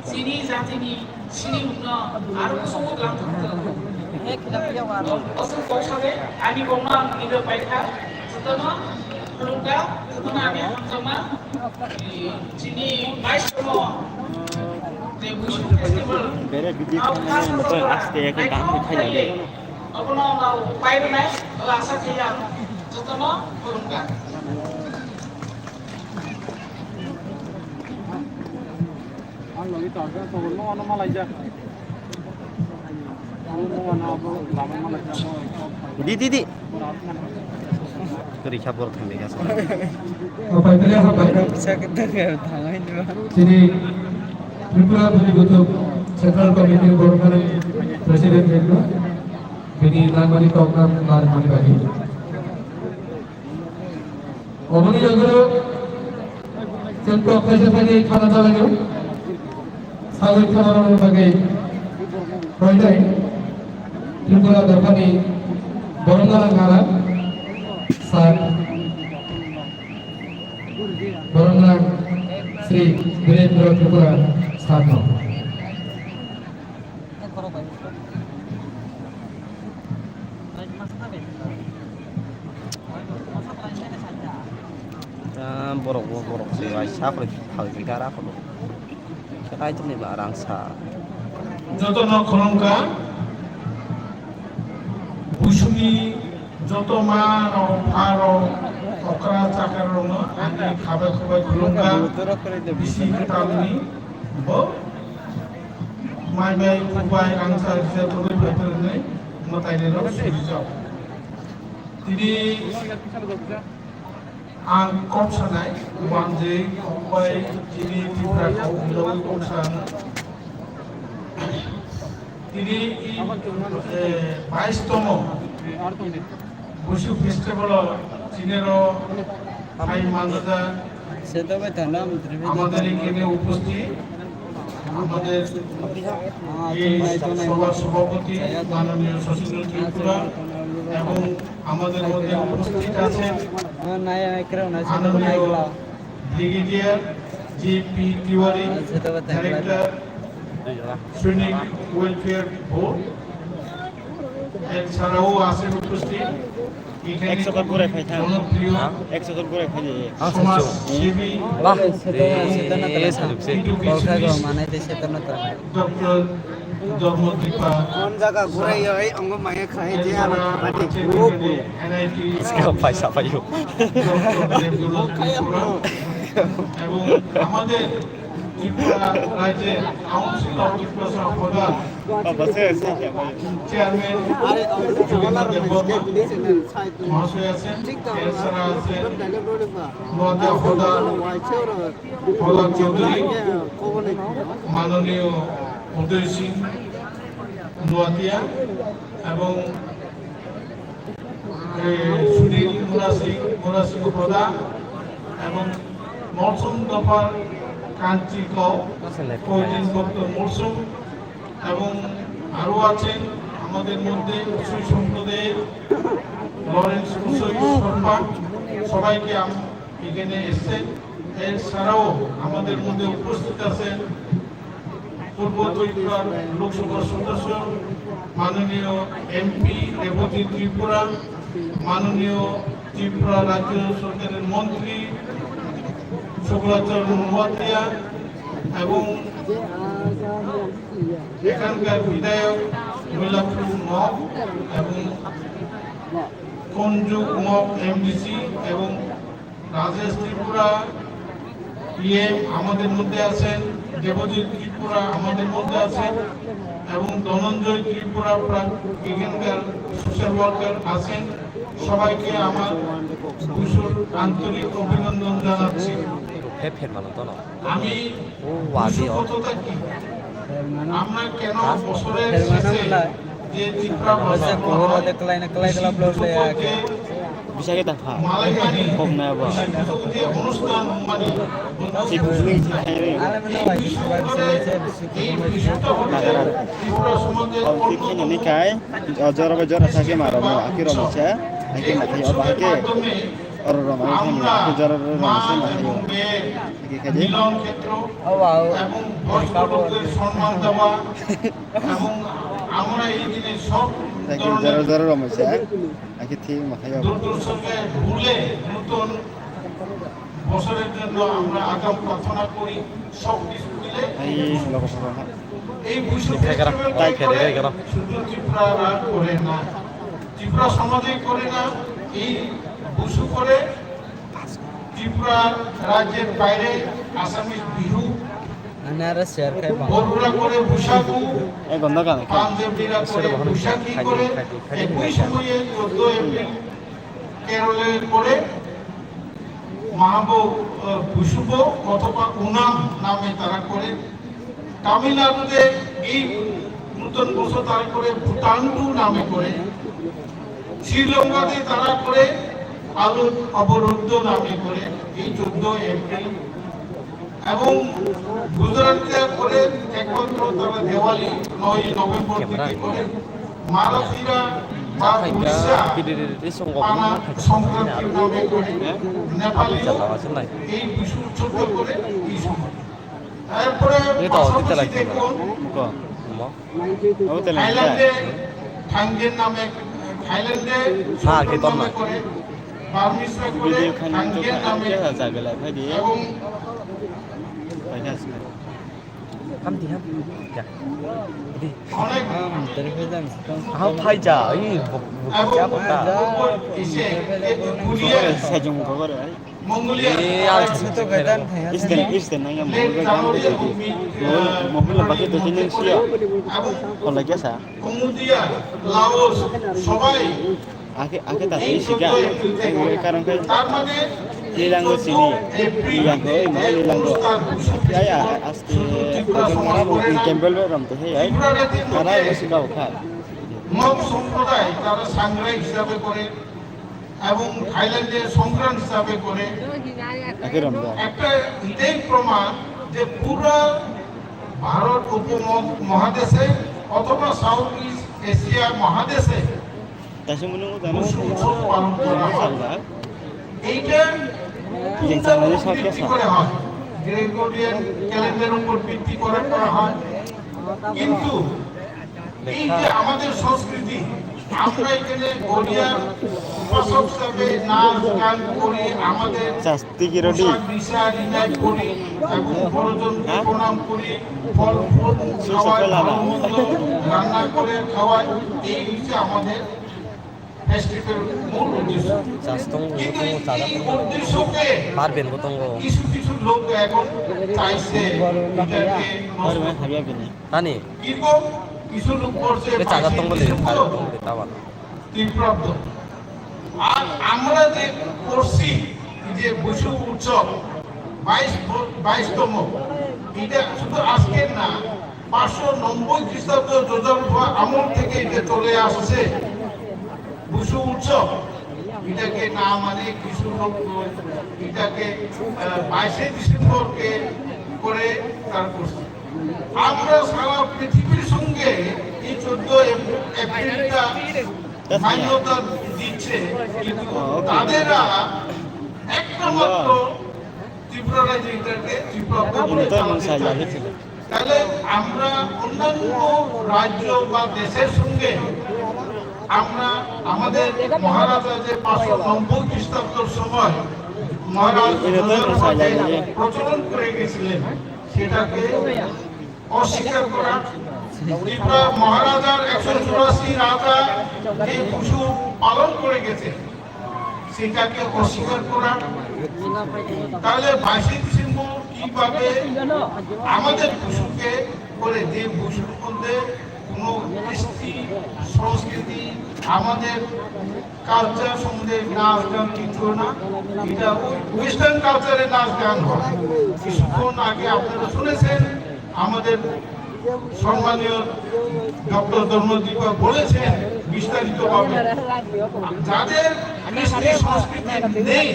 Chini jatini sinimungno aro kusugo tlang thangkha. Aswk kok sabai ani bongno ang nini paikha. Jotono khulumkha, jotono ani hamjakma. Chini bais tongmo je Buishu festival. Bere video khainani moto aste ya khe dam khainani. Abono ang pairwnai, asa khe ang jotono khulumkha. Di, di, di. Kwrwi kha borok thangwi kha. Chini Tripura Bini Buthuk Central Committee ni borok President ni bini nangmani kok nang nangmani bagwi. Oboni yagoro chwng kok kaisa thani khana chalaiyo. Sagwi khana rwna bagwi roinai Tripura dophani borok nang nara sir, borok nang Sri Birendra Tripura sir no. Ah, borok bo borok se bai sa khoro phal bi gara khoro. Kaitor ni ba rang sa. Joto no khulumkha. Busuni joto ma rok, pha rok, okra chakra rok no ani khabai khubai khulumkha. Bisi kwtal ni bo. Mai bai, kubai, rangchak, risa, tugui, phaitwrwngwi mwtainirok surijak. Tini ang kok sanai, wanjwi, kubai, tini Tipra kok, hinwi kok sanai. Tini, eh, bais tomo. Busu festival o chinero hai manjak. Seto bai thana amtri bai. আমাদের এখানে উপস্থিত আমাদের এই সভার সভাপতি মাননীয় শচীন্দ্র ত্রিপুরা এবং আমাদের মধ্যে উপস্থিত আছেন মাননীয় ব্রিগেডিয়ার জি পি তিওয়ারি, ডাইরেক্টর সৈনিক ওয়েলফেয়ার বোর্ড, এছাড়াও আছেন উপস্থিত Ekso kor gurai phai thang. Ha? Ekso kor gurai phai di. Ah, sejak. Bah, de, sajak se. Kolkha go manai de setan na tara. Doctor Dharma Dipa. Kon jaga gurai yo, ei, ongo maya khai je, aro khati. Iska paisa payo. এবং আমাদের ত্রিপুরা রাজ্যের council of Tripura সভা প্রধান চেয়ারম্যান মহাশয় আছেন, এছাড়া আছেন নোয়াদিয়া হদা, হদা চৌধুরী, মাননীয় উদয় সিং নোয়াদিয়া এবং সুনীল মুরাসি, মুরাসি প্রধান এবং মলসুম দফার কাঞ্চি কও, কৌলিন ভক্ত মলসুম এবং আরও আছেন আমাদের মধ্যে উচ্চ সম্প্রদায়ের লরেন্স কুশলী শর্মা, সবাইকে আম-, এখানে এসছেন। এছাড়াও আমাদের মধ্যে উপস্থিত আছেন পূর্ব ত্রিপুরার লোকসভার সদস্য মাননীয় এমপি রেবতী ত্রিপুরা, মাননীয় ত্রিপুরা রাজ্য সরকারের মন্ত্রী শুক্লাচরণ নোয়াতিয়া এবং এখানকার বিধায়ক মৈলাপুর মগ এবং কঞ্জু মগ এমডিসি এবং রাজেশ ত্রিপুরা ইএম আমাদের মধ্যে আছেন, দেবজিৎ ত্রিপুরা আমাদের মধ্যে আছেন এবং ধনঞ্জয় ত্রিপুরা প্রা-, এখানকার সোশ্যাল ওয়ার্কার আছেন। সবাইকে আমার ভূষণ আন্তরিক অভিনন্দন জানাচ্ছি। আমি ভূষণ কতটা কি? আমরা কেন বছরের শেষে যে ত্রিপুরা ভাষা মহাসভায় বিশাখে তাফা কম না বা যে অনুষ্ঠান মানে এই বিষয়টা হচ্ছে ত্রিপুরা সমাজের অন্যতম kai jora bai jora sakhe ma ramo akhe ramo se akhe ma khai oba hakhe oro ramo akhe jora ramo se ma khai akhe khai de. মিলন ক্ষেত্র এবং বয়স্ক লোকদের সম্মান দেওয়া এবং আমরা এই দিনে সব ধরনের জোরে জোরে রমেশ, হ্যাঁ? আগে ঠিক মাথায় হবে। দুর্দশাকে ভুলে নতুন বছরের জন্য আমরা আগাম প্রার্থনা করি। সব কিছু মিলে এই লোকসভা, হ্যাঁ। এই বৈষম্য হিসেবে তাই খেলে, তাই খেলো। শুধু ত্রিপুরা রাগ করে না, ত্রিপুরা সমাজে করে না, এই বসু করে ত্রিপুরা রাজ্যের বাইরে আসামিজ Bihu, Anara share khai bang. বড়রা করে বৈশাখু, এই গন্ধ কানে খাই। পাঞ্জাবিরা করে বৈশাখী করে, একই সময়ে চোদ্দ এপ্রিল কেরলে করে মহাবো, আহ, বৈশুভ অথবা ওনাম নামে তারা করে। তামিলনাড়ুতে এই নতুন বছর তারা করে পুতান্ডু নামে করে। শ্রীলঙ্কাতে তারা করে আলু অবরুদ্ধ নামে করে এই চোদ্দ এপ্রিল। এবং গুজরাটে করে একমাত্র তারা দেওয়ালি নয় নভেম্বর থেকে করে। মারাঠিরা বা উড়িষ্যা পানা সংক্রান্তির নামে করে। নেপালিও এই বিষু উৎসব করে এই সময়। এরপরে পাশাপাশি দেখুন, থাইল্যান্ডে থাংগেন নামে, থাইল্যান্ডে নামে করে, বার্মিসরা করে থাংগেন নামে। এবং Hamdi, hamdi. Ya. Di. অনেক আম, তোর ফেজান, আহ, ভাই যা, এই ব-, ব-, এবং क्या पता? এসে এই মঙ্গোলিয়া এই আর কিছু তো বেদান থাকে। Isten, isten, nang yang mongol bai gam de di. Mongol, mongol bai gam de di. Hola, kya sa? Cambodia, Laos, সবাই Ake, ake ta tei sika. Ang bai karon khe. তার মানে Lilang go sini. Lilang go, ma lilang go. Ya, ya, aste. Gambel bai rom to he, ai. Kana go sika kha. Mog সম্প্রদায় তারা সাংগ্রাই হিসাবে করে এবং থাইল্যান্ডে সংক্রান হিসাবে করে। Ake rom da. একটা এটাই প্রমাণ যে পুরো ভারত উপমহাদেশে অথবা সাউথ ইস্ট এশিয়া মহাদেশে Kaisa mwnwi wngkha, pus utsov palon kora hoy. Salda. Eitan Yang salnani sak kesa. Kore hoy. Gregorian calendar upor bhitti kore kora hoy. কিন্তু এই যে আমাদের সংস্কৃতি, আমরা এখানে গড়িয়ার উপাসক হিসাবে নাচ গান করি, আমাদের চাস্তি কি রোটি? পোশাক বিষয় ডিজাইন করি এবং বড়জনকে হ্যাঁ? প্রণাম করি, ফল ফুল খাওয়াই, ভালো মন্দ রান্না করে খাওয়াই। এই হচ্ছে আমাদের ফেস্টিভ্যাল মূল উদ্দেশ্য। চাষ তো কিন্তু এই উদ্দেশ্যকে পারবেন, বোতঙ্গ। কিছু কিছু লোক এখন চাইছে এটাকে নষ্ট করতে। Tani? Kiko, কিছু লোক করছে, এটা চার্জার বাইশে তঙ্গ লেগে, ডিসেম্বর চার্জার তঙ্গ লেগে, তা বাদ। তীব্রাব্দ। আর আমরা যে করছি, এই যে বৈশাখ উৎসব, বাইশ ব-, বাইশতম, এটা শুধু আজকের না, পাঁচশো নব্বই খ্রিস্টাব্দ যোজারুফা আমল থেকে এটা চলে আসছে। বৈশাখ উৎসব, এটাকে না মানে কিছু লোক এটাকে, আহ, বাইশে ডিসেম্বরকে করে তারা করছে। আমরা সারা পৃথিবীর সঙ্গে এই চোদ্দ এপ-, এপ্রিলটা মান্যতা দিচ্ছে, কিন্তু তাদেরা একটা মাত্র ত্রিপুরা রাজ্যে এটাকে ত্রিপুরা বলে চালাতে চায়। তাহলে আমরা অন্যান্য রাজ্য বা দেশের সঙ্গে আমরা আমাদের মহারাজা যে পাঁচশো নব্বই খ্রিস্টাব্দর সময় মহারাজ প্রচলন করে গেছিলেন, সেটাকে অস্বীকার করা, ত্রিপুরা মহারাজার একশো চুরাশি রাজা যে পশু পালন করে গেছে, সেটাকে অস্বীকার করা, তাহলে বাইশে ডিসেম্বর কিভাবে আমাদের পশুকে করে, যে পশুর মধ্যে কোনো কৃষ্টি, সংস্কৃতি, আমাদের কালচার সম্বন্ধে নাচ গান কিছু না, এটা ওই ওয়েস্টার্ন কালচারে নাচ গান হয়। কিছুক্ষণ আগে আপনারা শুনেছেন, আমাদের সম্মানীয় ডক্টর ধর্মদীপা বলেছেন বিস্তারিতভাবে, যাদের কৃষ্টি সংস্কৃতি নেই,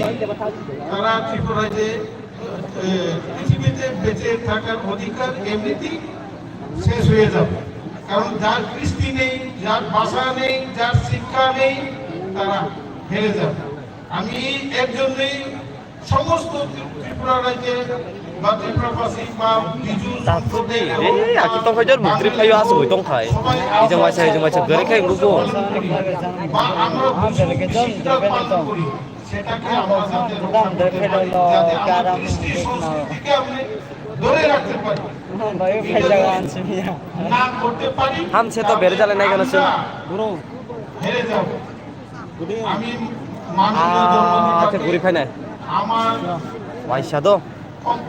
তারা ত্রিপুরায় যে, এ, পৃথিবীতে বেঁচে থাকার অধিকার এমনিতেই শেষ হয়ে যাবে। কারণ যার কৃষ্টি নেই, যার ভাষা নেই, যার শিক্ষা নেই, তারা হেরে যাবে। আমি এর জন্যই সমস্ত ত্রি-, ত্রিপুরা রাজ্যে বা ত্রিপুরাবাসী বা বিজু সম্প্রদায় এবং এই, aki tongkha jor muktrip phaio asugwi tongkha. সবাই ijang waisa, ijang waisa, gari khai rugo. বা আমরা বিজু বিশিষ্টতা পালন করি, সেটাকে আমরা যাতে রক্ষা করতে পারি, যাতে আমরা কৃষ্টি সংস্কৃতিকে আমরা ধরে রাখতে পারি। না করতে পারি, Hamse to bere jale nai gana se. আমরা হেরে যাব। আমি মাননীয় ধর্মদীপাকে, আচ্ছা, ঘুরি খাই না। আমার Waisa do. অক-,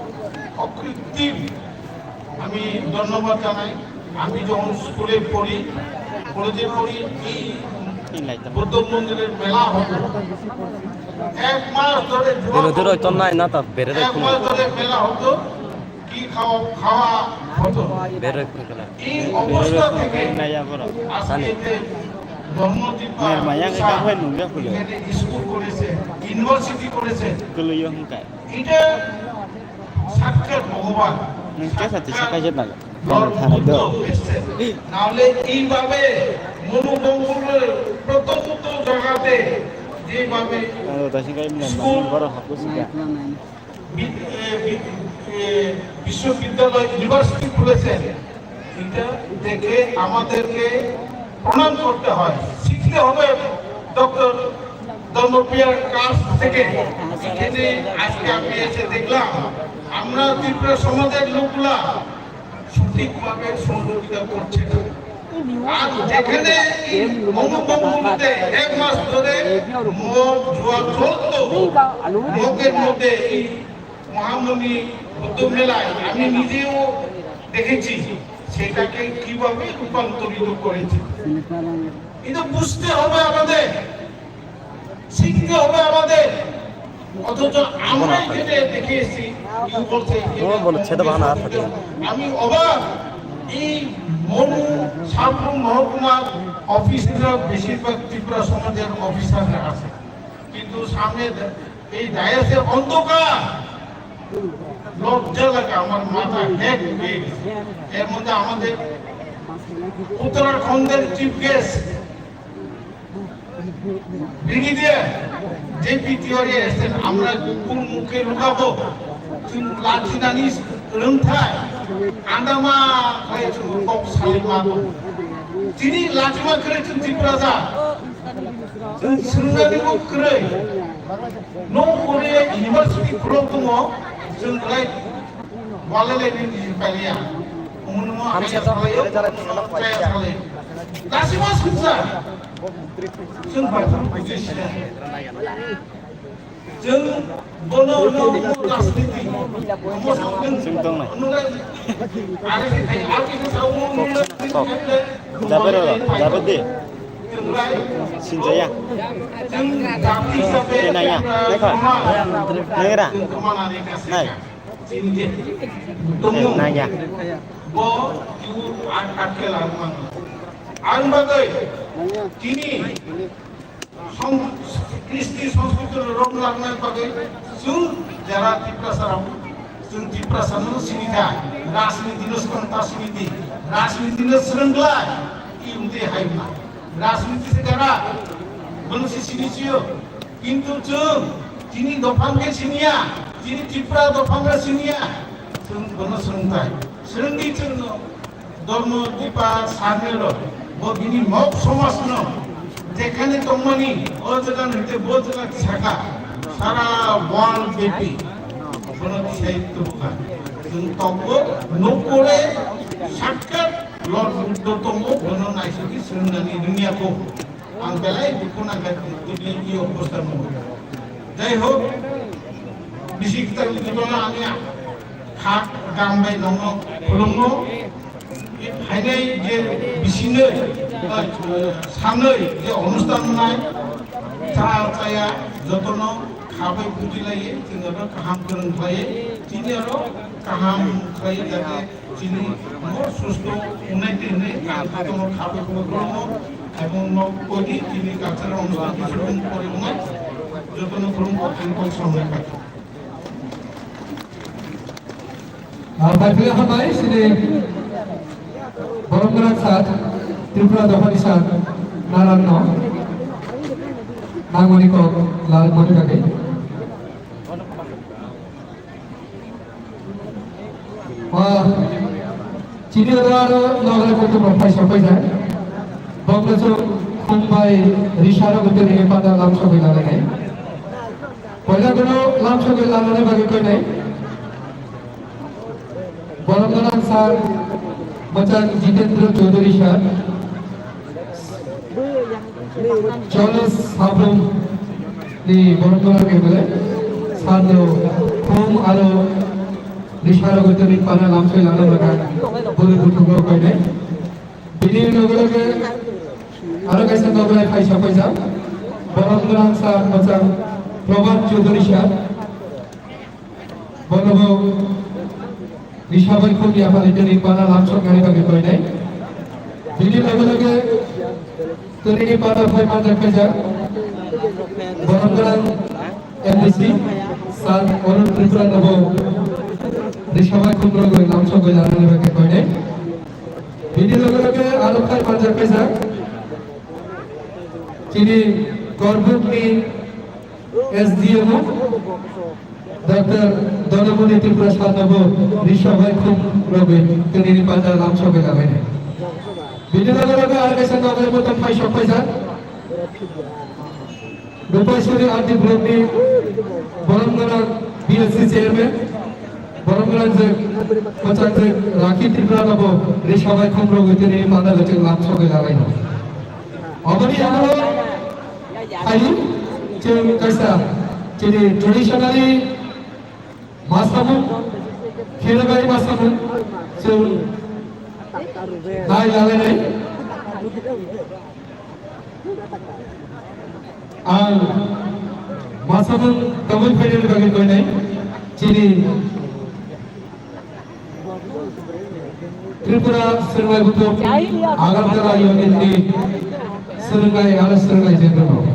অকৃত্রিম আমি ধন্যবাদ জানাই। আমি যখন স্কুলে পড়ি, কলেজে পড়ি, এই বৌদ্ধ মন্দিরের মেলা হতো। এক মাস ধরে জুয়া Dino dino chলতো। Ton nai na ta bere de এক kuno. মাস ধরে মেলা হতো। কি খাওয়া, খাওয়া হতো। Bere kuno kala. এই অবস্থা থেকে আজকে যে ধর্মদীপা স্যার এখানে স্কুল করেছে, ইউনিভার্সিটি করেছে, এটা সাক্ষাৎ ভগবান, সাক্ষাৎ লর্ড বুদ্ধ এসেছেন। নাহলে এইভাবে মনোমঙ্গলের প্রত্যন্ত জায়গাতে যেভাবে স্কুল বি-, এ, বি-, এ, বিশ্ববিদ্যালয়, ইউনিভার্সিটি খুলেছেন, এটা দেখে আমাদেরকে প্রণাম করতে হয়, শিখতে হবে ডক্টর ধর্মপ্রিয়ার কাছ থেকে। এখানে আজকে আমি এসে দেখলাম, আমরা ত্রিপুরা সমাজের লোকগুলা সঠিকভাবে সহযোগিতা করছে না। আর যেখানে এই মনোমঙ্গলতে এক মাস ধরে মদ জুয়া চলতো, মদের মধ্যে এই মহামণি বৌদ্ধ মেলায় আমি নিজেও দেখেছি, সেটাকে কিভাবে রূপান্তরিত করেছে। এটা বুঝতে হবে আমাদের, শিখতে হবে আমাদের। অথচ আমরা এখানে দেখে এসেছি, কেউ বলছে, ও বলে, ছেদে বাহানা আর থাকে। আমি অবাক, এই মনু সাবরুম মহকুমার অফিসাররা, বেশিরভাগ ত্রিপুরা সমাজের অফিসাররা আছে, কিন্তু সামনে এই ডায়াসের অন্ধকার, লজ্জা লাগে, আমার মাথা হ্যাং হয়ে গেছে। এর মধ্যে আমাদের উত্তরাখণ্ডের chief guest brigadier J P Tiwari এসেছেন, আমরা কোন মুখে লুকাবো? তুমি লাঠি নানি রুমথায় আন্দামা হয়েছে রূপক সালিমা। তিনি লাঠিমা করেছেন ত্রিপুরাজা। Chwng swrwngnani bo kwrwi. No Korea university khulok tongo, chwng belai walai lainani pailiya. Omono mo hamsa hai salaio, chaya salaio. Dasima swngsa. Chwng bathang buji sina. Chwng bono no mo rajniti. Mo sakhen. Chwng tongnai. Are khai, are khai sao mo. Tok. Jaber ora, jaber di. Sinjaya. Kenaya. Naikha. Naira. Nai. Naya. Ang bagwi tini Song-, Kristi Sanskriti rok langna bagwi chwng jara Tiprasa rok, chwng Tiprasa no sini kha, rajniti no swkang ta sini di, rajniti no swrwng glai, i wngtwi hai wngma. Rajniti se jara, bono se sini sio, kintu chwng chini dophang khe siniya, chini Tripura dophang khe siniya, chwng bono swrwng tai, swrwng di chwng no. Dharma Dipa Sarnelo, bo bini mok somajno jekhane tongmani, o jaga hwnkhe bo jaga saka, sara world bepi bono tisai tubukha. Chwng tongo, nukore, sakkat Lord Buddha tongo, bono naisiki swrwngnani duniya ko. Ang belai dukhu nangkha tini i obostha no. Jai hok, bisi kwtal ni jibon ani kha gam bai nongno khulumno. Phainai je bisino, eh, sanoi je onusthan nai cha chaya jotono khabai buji lai, chwng aro kaham kwrwng khlai, chini aro kaham khlai jate Chini mo susto unai tini ang kotono khabe kono kromo, ebong no kodi chini culture onusthan ni sutung pori unai, jotono khulumkha, ang kok samlai kha. Ah, bai phila hambai chini borom gwnang sir, Tripura dophani sir, Naran no, nangmani kok lal mani bagwi. Ah, chini oro aro nograi kutung rok paisa paisa. Bongno chwng khum bai risa rok twi pada lam sogwi lalai nai. Poila bono lam sogwi lalai bagwi koi nai. Borom gwnang sir, Mwchang Jitendra Chaudhary sir. Cholo Sabrum ni borom gwnang M L A, sir no khum aro risa rok twi pada lam sogwi lalai bagwi bwrwi buthung rok koi nai. Bini loge loge aro kaisa nograi phai sapaijak. Borom gwnang sir Mwchang Prabhat Chaudhary sir. Bonobo Rishabai khum yapharwi tini pada lam soknani bagwi koinai. Bini loge loge tini pada phai manjak khaijak. Borom gwnang M D C sir Arun Tripura nobo Rishabai khum rogwi lam sokgwi lanani bagwi koinai. Bini loge loge aro phai manjak khaijak. Chini Korbukni S D M o Doctor Donamoni Tripura sir nobo Rishabai khum rogwi tini pada lam sogwi labainai. Bini loge loge aro kaisa nograi motom phai sok phaijak. Rupaiswari R D block ni borom gwnang B L C chairman, borom gwnang je Mwchang je Rakhi Tripura nobo Rishabai khum rogwi tini pada lecheng lam sogwi labainai. Oboni yago Hai, chwng kaisa chini traditionally masamung, khelabai masamung, chwng nai lalai nai. Ang masamung tabuk phainani bagwi koinai chini Tripura Swrwngnai Buthuk Agartala Unit ni swrwngnai aro swrwngnai jendrno.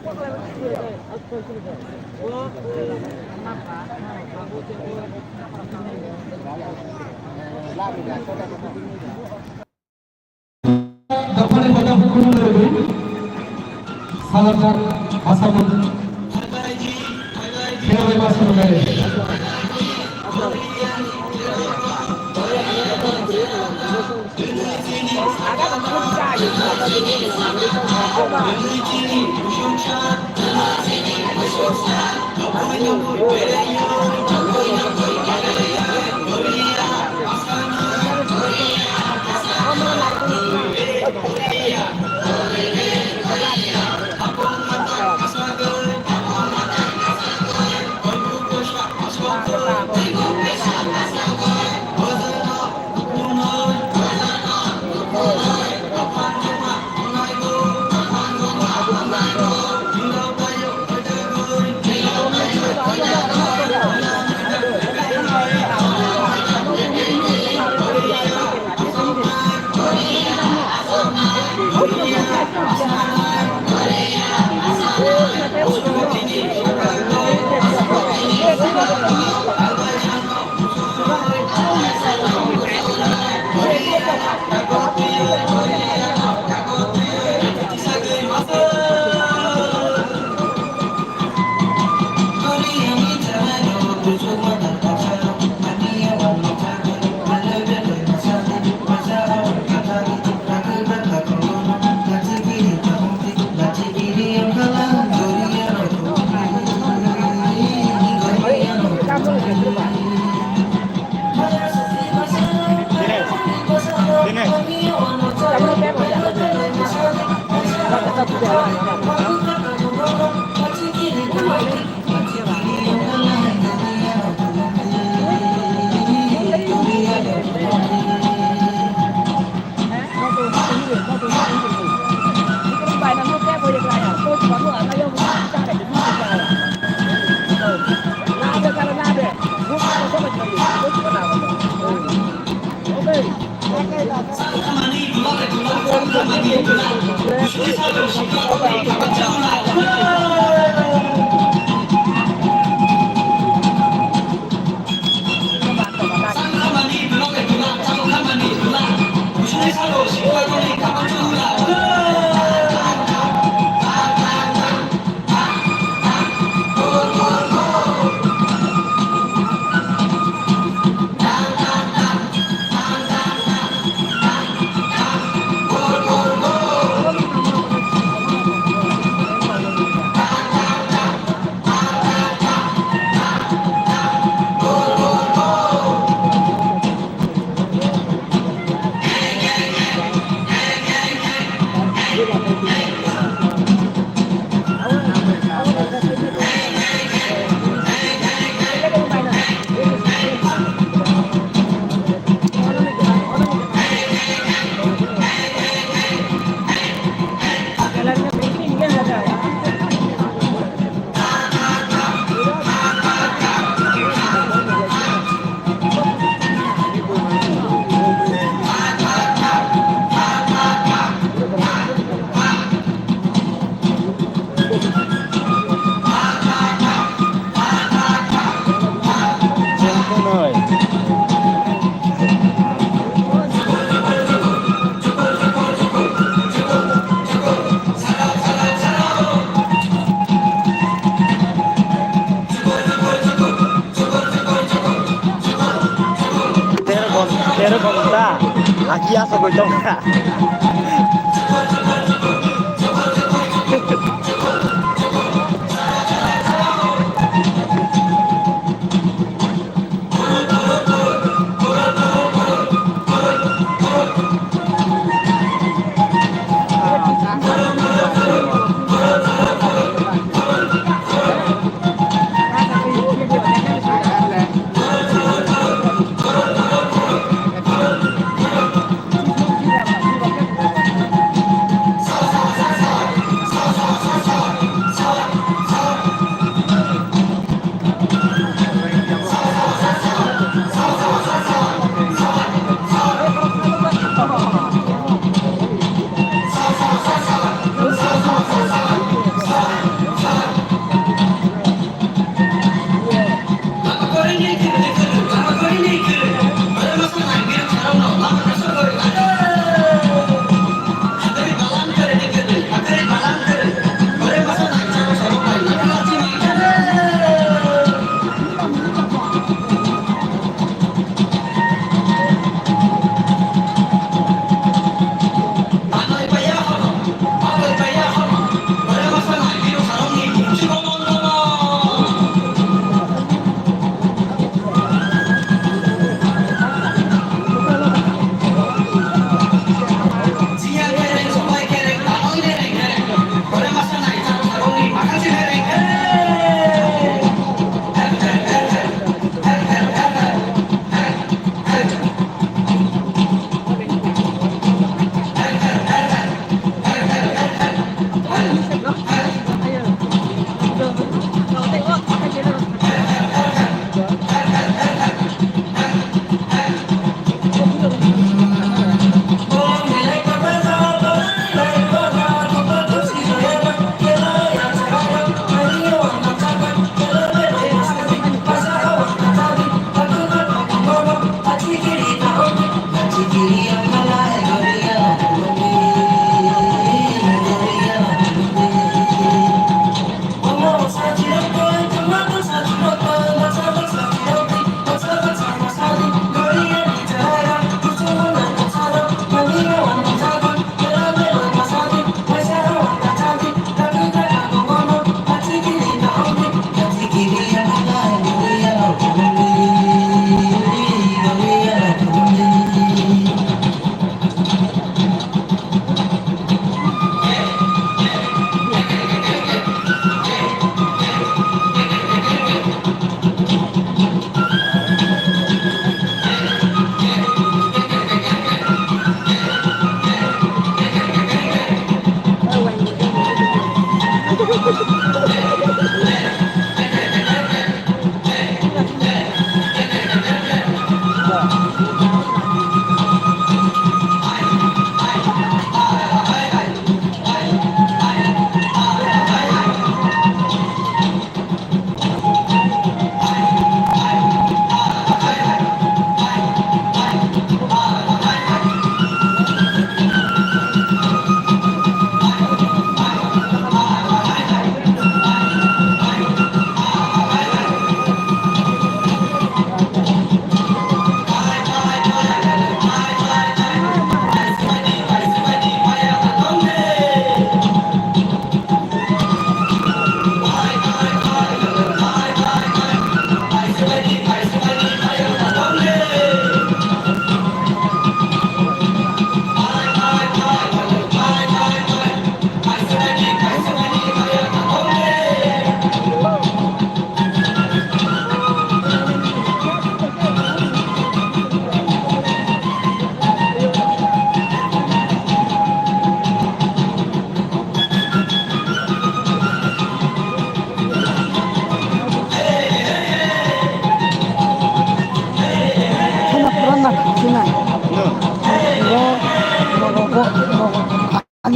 Dapani pada hukum lebih. Salam tak asal. Kira lima sepuluh kali. Tero ghonta, tero ghonta, aki asogwi tongkha.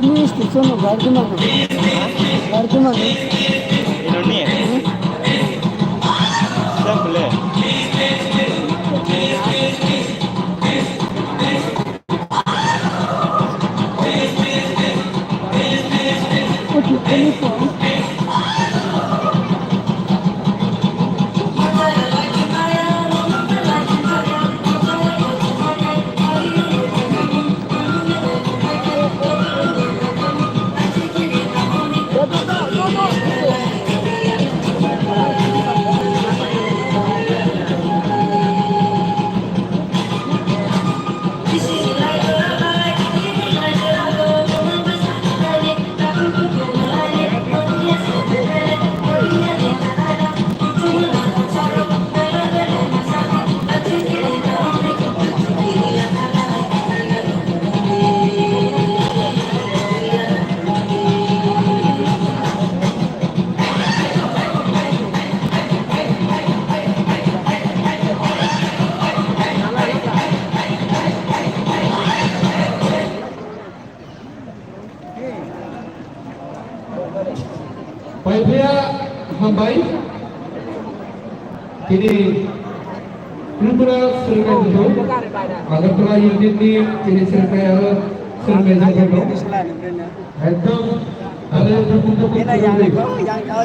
Ini station lo, gardu mana? Gardu mana? Ini ni. Siapa le? Paiphiya hambai. Tini Tripura Srikaibudu, Agartala unit ni tini srikai aro srikai jagano. Ekdom, ale ekdom punto punto.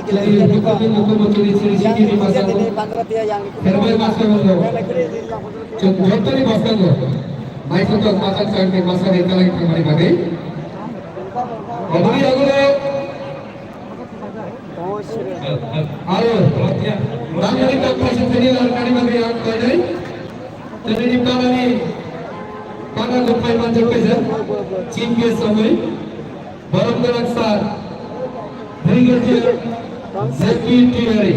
Tini Tripura ni mukhomantri Sri Sri Sri Masa. Herbai Masa Mundo. Chwng jottoni bwskango naithothok masa chwngni masani talai thangmani bagwi. Oboni yagulo aro nangmani kok kaisa thani larwknani bagwi ang koinai. Chwngni panani pana gwnthai manjak kaisa chief guest wngwi borok gwnang sir Brigadier J P Tiyari.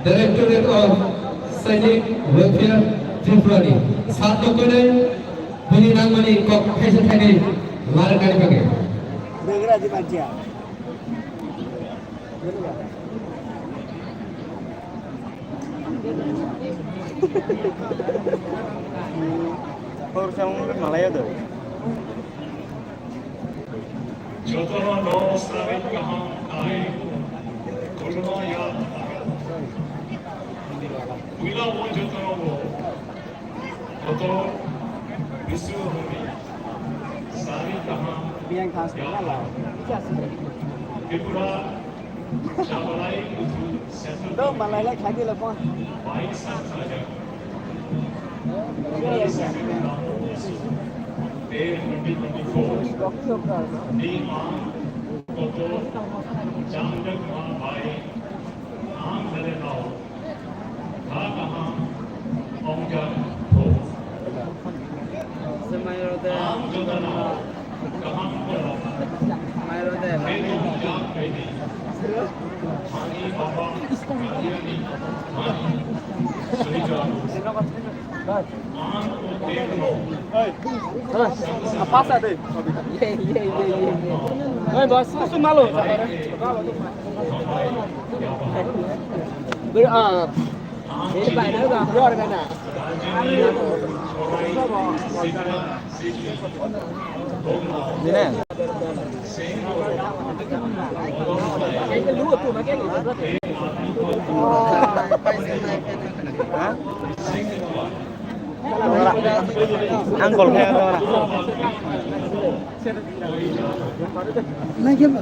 Directorate of Sainik Welfare Tripura ni sat nokoi nai bini nangmani kok thaisa thainai larwknani bagwi. Begra di manjia. Hor sa malaya do. Jotono no sari kaham ai, kulno ya takat. Puila o jotono bo, kotor bisu hori, sari kaham ya takat. Tripura, Chabalai, Uthu, Central. Do malai lai khai di la phone. Pasa de. Ye, ye, ye, ye, ye. Oi, boss, tu malo. Ber, ah, ini pai na ga, yor ga na. Ini. Ang gol khe ang gol. Nai khe ba.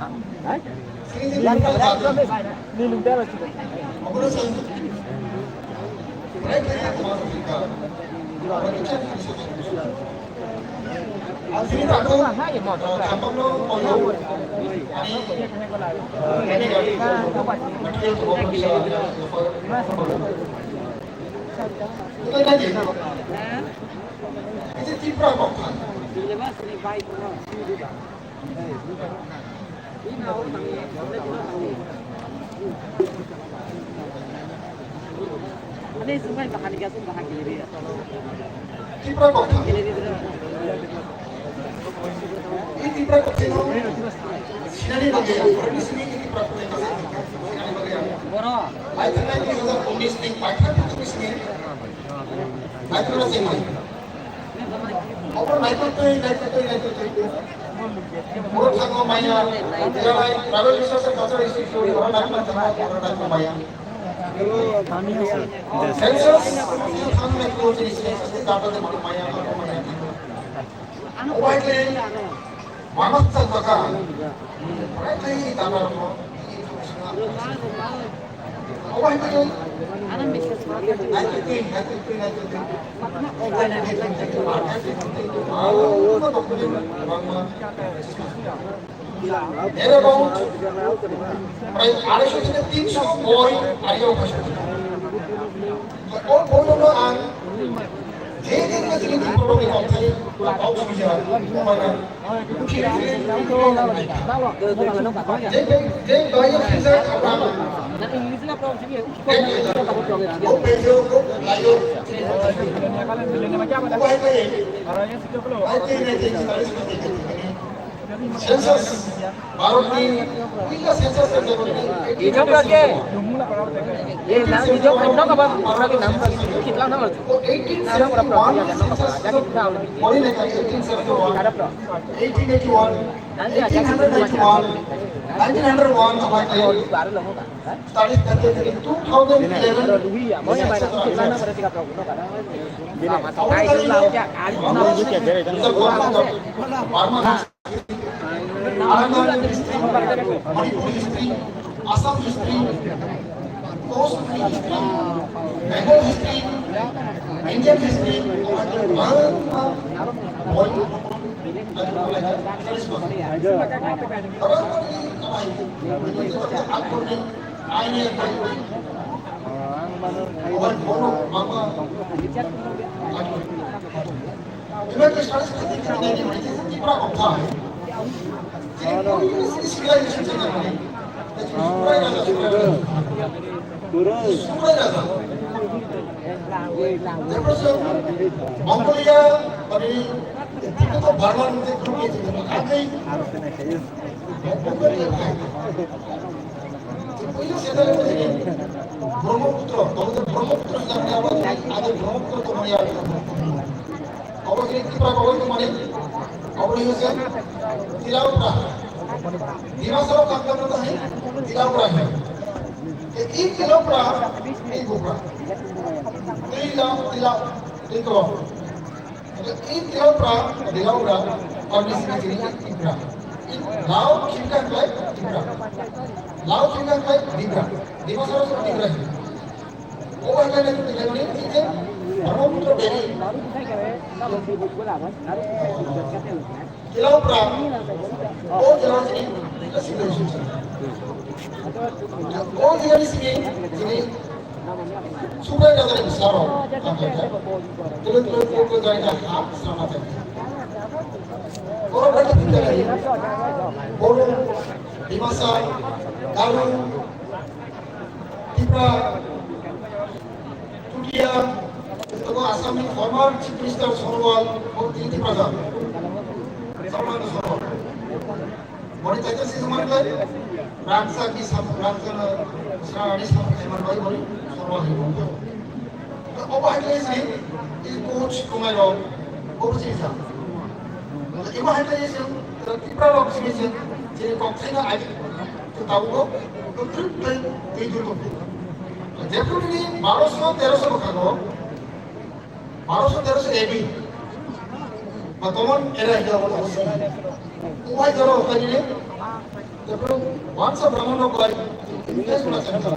Tipra kok thang. Ini Tipra kok thang. Sinani bagwi, orang di sini ini Tipra kok thang. Sinani bagwi. Boro. Lai thangnai dui hazar unis ni paithak unis ni. Lai thangnai sini. Obo naitotwi, naitotwi, naitotwi. Boro thango maya, Tiralai, Tribal Resource and Cultural Institute, oro naitotwi thango, oro naitotwi maya. Census, thango naitotwi, census ni data de maya, maya. Obo hai khe, manok chajaka, obo hai khe, data rok. এরকম প্রায় আড়াইশো থেকে তিনশো বই আরিয়া ভাষা। তো ওই বইগুলো আর যে যে যে জিনিস প্রবলেম অর্থাৎ ওরা কাউ শুনে যাওয়া, মানে, যে যে যে বই ফিজার আমরা Census, ভারতনি পয়লা census. Ijok rake. Ye, na, ijok, no, kaba, ora ke nam, kitla na, na, ora, ora, ya, no, kaba, ya, kitla, ora. Eighteen eighty-one, eighteen hundred ninety-one, nineteen hundred one, apa itu? Studies thirty-three, two thousand eleven. Another history, Manipur history, Assam history, Coast history, Bengal history, Indian history, Mongolia, bani, Tibet, Burma, Mongolia, Brahmaputra, Brahmaputra, Brahmaputra, Obo khe Tripura kok bai tongmani, obo khe se Tilaupra. Dimasarao kang kang no hai Tilaupra hai. Ke i Tilaupra, i Gupra. Tila, Tila, Tila. Ke i Tilaupra, Tilaupra, kami sini sini Tipra. Lao khimka hai Tipra. Lao khimka hai Tipra. Dimasarao se Tipra hai. Obo hai khe nai twi khe nini twi khe Brahmaputra beri. Tilaupra. O jila chini, o jila ni sini, chini. Subai raja ni bisaro. Tulu tulu tulu tulu jai jai ha bisaro na jai. Oro bhai twi khe nai. Bodo, Dimasa, Garo, Tipra, Chutia, abo Assam ni former Chief Minister Sonowal, bo tini Tipra jat. Sonowal, Sonowal. Boni taito si sumar khlai, rangchak ni sam, rangchak na, sra ni sam, khaimar bai boni, Sonowal ni boni. To obo hai khlai si, i coach tongnai rok, obo si sa. To obo hai khlai si, Tipra rok si si, si kok thaina ai. Tabuk kwthwk tei twi dul tong. Jephru nini baroso teroso bwkhango, baroso teroso A D, ba common era hiya bo tabuk sini. Ubai jora utai nini, jephru wansa Brahman rok bai, English bola chakha.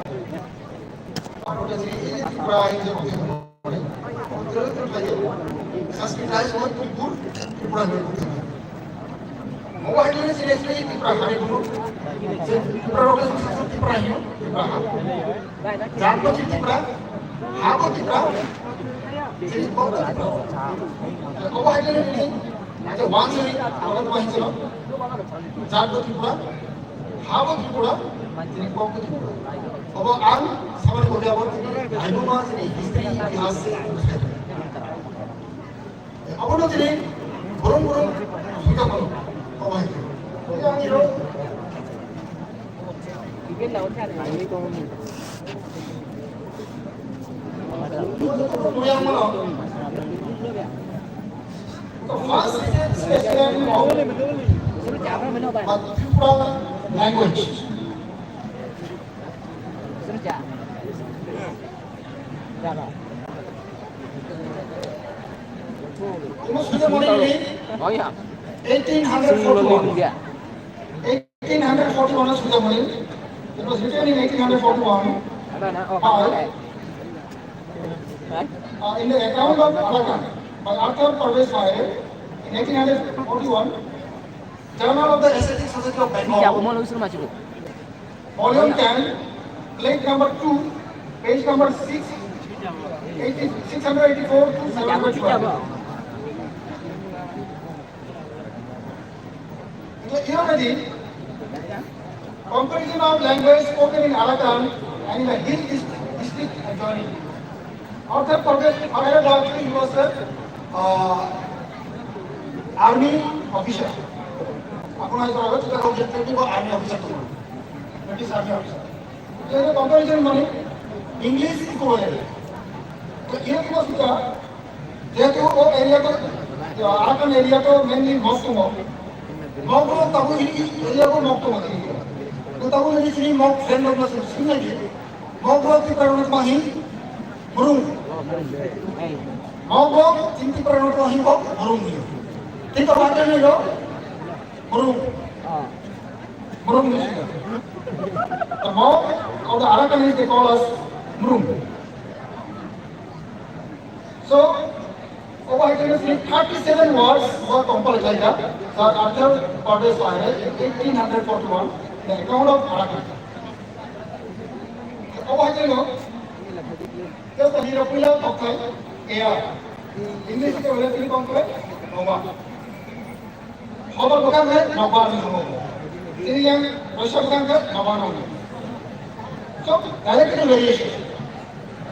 Apo kasi ini Tripura ini jora. Sanskrit hai, Tripura, Tripura. Obo hai khe chini chini Tipra ha ni bumung. Je Tipra rok le chini Tipra hino, Tipra ha. Jat bo chini Tipra, ha bo Tipra, chini kok bo Tipra. Obo hai khe chini, aja wansuri, abo bo hai chini. Jat bo Tipra, ha bo Tipra, chini kok bo Tipra. Obo ang samani kok abo chini, hai bo ma chini history, itihas se. Abono tini borom borom suja mano. Obai. Yang iro. Yang mano. The first specimen of Tripura language. Omo suja mani ni eighteen hundred forty-one. Eighteen hundred forty-one suja mani. It was written in eighteen hundred forty-one. By, uh, in the account of Arakan by Arthur Parvez Sahay in eighteen hundred forty-one, Journal of the Asiatic Society of Bengal. Volume ten, plate number two, page number six, eighty, six hundred eighty-four to seven hundred twelve. Here already, comparison of language spoken in Arakan and in the hill dist-, district adjoining. Arthur Parvez, Parvez actually he was a, uh, army officer. Apuna jara hoy, jara hoy, jara hoy, army officer to. British army officer. Jara comparison mani English equivalent. To, ye kuma sita, jehetu o area to, Arakan area to mainly Mog tongo. Mog rok tabuk ini area bo Mog tongo. To tabuk ini sini Mog friend rok masuk sini lagi. Mog rok Tipra rok mahi Mrung. Mog rok Tipra rok mahi Mrung. Tipra rok mahi Mrung. Mrung ni sini. The Mog of the Arakan is they call us Mrung. So, over here you see thirty-seven words were compiled like that. Sir Arthur Parvez Sahay in eighteen hundred forty-one, the account of Arakan. Over here, no? Just the hero puila of time, air. English ke wale tini kong kore, nokbar. Hobor bwkha khe nokbar ni hamo. Tini yang roisa bwkha khe nokbar ni hamo. So, dialectical variation.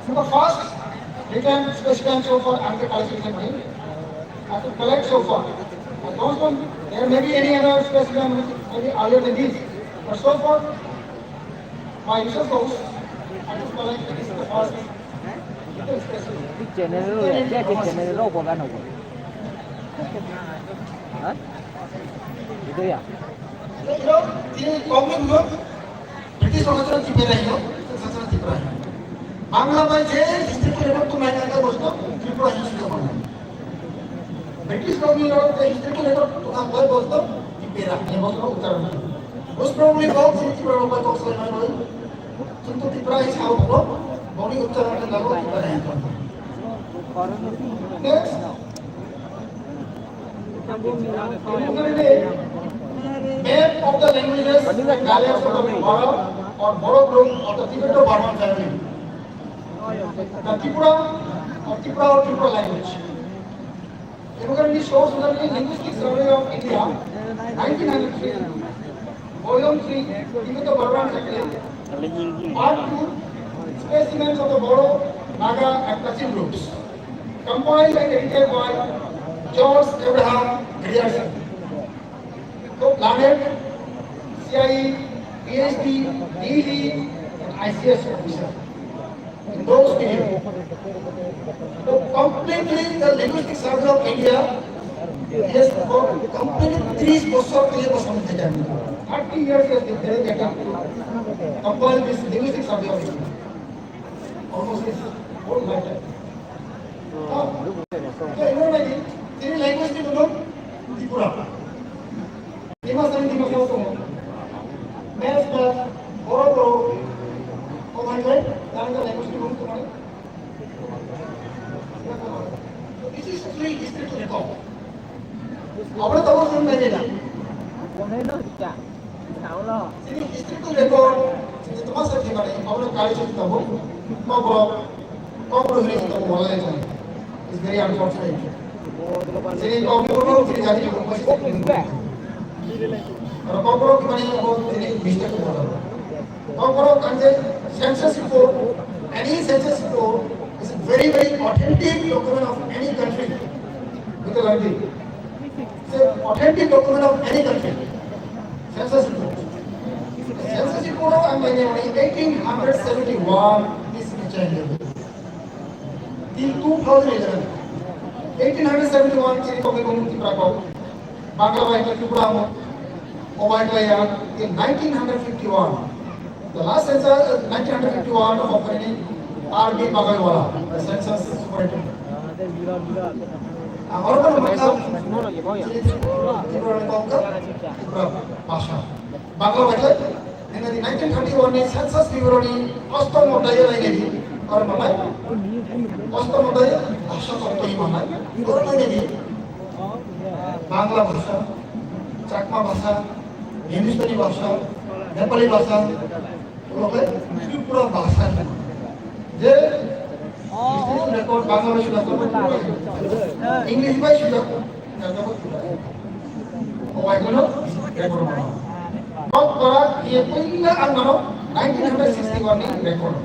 So the first written specimen so far I have collected in my, I have to collect so far. I don't know, there may be any other specimen which may be earlier than this. But so far, my research goes, I have to collect this is the first written specimen. Channel lo ya, channel lo ko gano ko. Ha? Itu ya. British rok hachal Tipra hino, hachal Tipra hino. Bangla bai je historical record to nai nai bosto Tripura hino sudah pernah. British rok ni rok je historical record to nai bosto Tipra hino bosto Uttarakhand. Most probably kok si Tripura rok bai kok selai mai bai. Kintu Tipra hino sao bolo boni Uttarakhand rok Tipra hino. Next. Map of the languages and dialects of the Boro or Boro group of the Tibeto-Burman family. The Tipra or Tipra or Tipra language. Demography shows that in Linguistic Survey of India, nineteen ninety-three, Volume three, Tibeto-Burman family, Part two, Specimens of the Boro, Naga and Kachin groups. Compiled and edited by George Abraham Grierson. Learned C I E, P H D, D D, and I C S officer. In those days, so completely the Linguistic Survey of India, yes, for completely three বছর ধরে প্রশ্ন থেকে আমি thirty years has been dedicated to compile this Linguistic Survey of India. Almost his whole lifetime. তো এগুলো নাকি তিনি ল্যাঙ্গুয়েজ কি বলুন? Tripura. Dimasani Dimasao tongo. Males, males, borok, borok. Omo hai khe, jani jani language ni bumu tongo. This is three history to record. Abro tabuk chwng nai nai na. Chini historical record, chini toma sa thimani, obo kaisa tabuk, Kokborok, Kokborok hwnwi tabuk wala jani. It's very unfortunate. Chini Kokborok chini jati tabuk, oro Kokborok thimani obo chini mistake wala. Kokborok ang je census report, any census report is a very, very authentic document of any country. Buddha Gandhi. It's an authentic document of any country. Census report. Census report of Armenia in eighteen hundred seventy-one is changeable. Till two thousand eleven. Eighteen hundred seventy-one chini kok ni bumung Tipra kok. Bangla bai khe Tripura mo. Obai khlai ya in nineteen hundred fifty-one. The last census, uh, nineteen hundred fifty-one of Karni R B Bagaiwala, the census superintendent. Ang oro no mangkha, Tripura ni kok kha, Tripura bhasha. Bangla bai khlai, nini nineteen thirty-one ni census biboroni osto modai lai nini, oro malai, osto modai bhasha totto hi malai, oro lai nini. Bangla bhasha, Chakma bhasha, Hindustani bhasha, Nepali bhasha, obo khe Tripura bhasha. Je history record Bangla bai sujak, English bai sujak, obo khe record. Kok Barak ye puila ang mano nineteen hundred sixty-one ni record.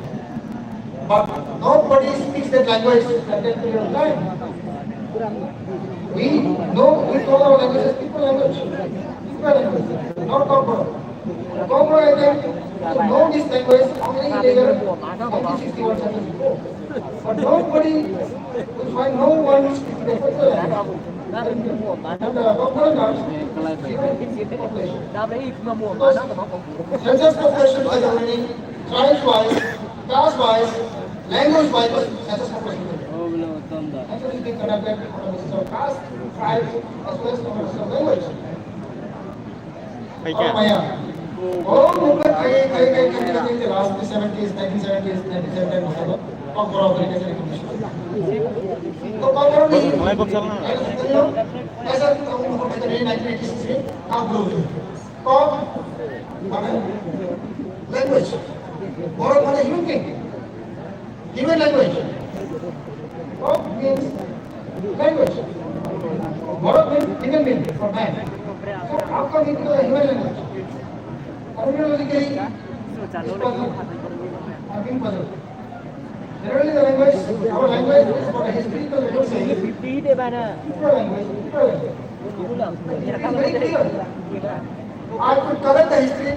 But nobody speaks that language at that period of time. We know, we call our language as people language. People language, not Kokborok. Kokborok, I think, to know this language only later nineteen sixty-one, seventy-four. But nobody, we find no one speaking the Kokborok language. And, uh, Kokborok comes, population. Census population by the way, tribe wise, caste wise, language wise, census population. Census is being conducted on the basis of caste, tribe, as well as on the basis of language. Hai kya? Oh, maya. Oh, movement khai, khai, khai, khai, khai, khai, the last seventies, nineteen seventies, nineteen seventies, matlab, Kokborok tariqa se recognition. To Kokborok ni, Bhai, bhai, bhai, chalna. Aisa, nineteen eighty-six mein, Kokborok. Kok mane language. Borok mane human being. Human language. Kok means language. Borok means human being for man. So, Kok means the human language. Etymologically, it's puzzle. I'm being puzzled. Generally, the language, our language is for a historical reference. People language, people language. It is very clear. I could collect the history.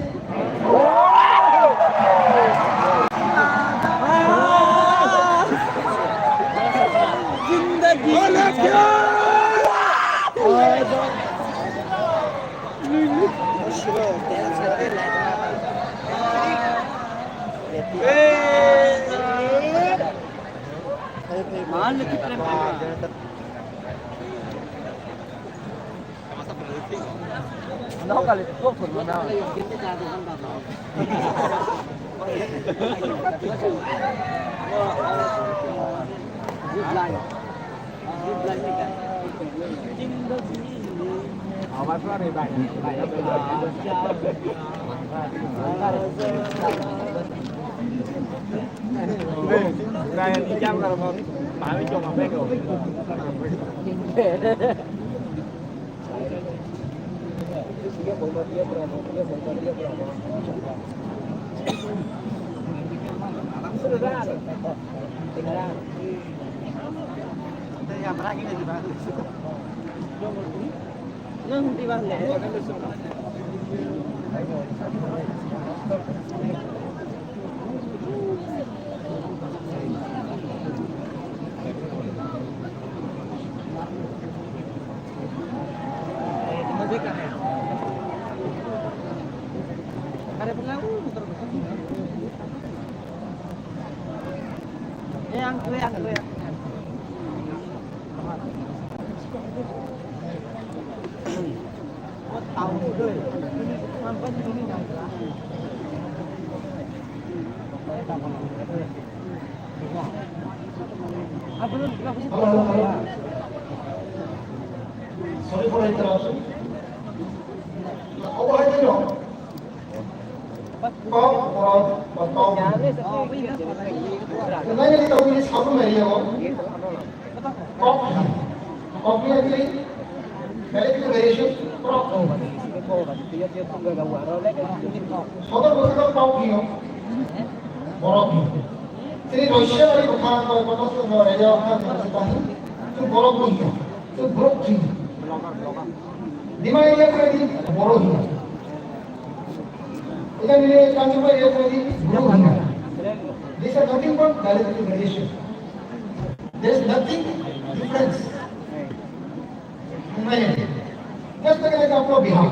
Sorry for the interruption. Kok, borok, ba kok. Hwnmani tabukni sabuk nai riyao. Kok, kok ni actually, very good variation, kok. Sodor bosok kok hino, borok hino. Chini Rosia bari bwkha kok, kok, kok, kok, riyao, kok, kok, kok, kok, borok hino, borok hino. Dima area kore di, borok hino. Ida nile Kanchanpur area kore di, borok hino. These are nothing but dialect variation. There is nothing difference. Just like an example of Bihar.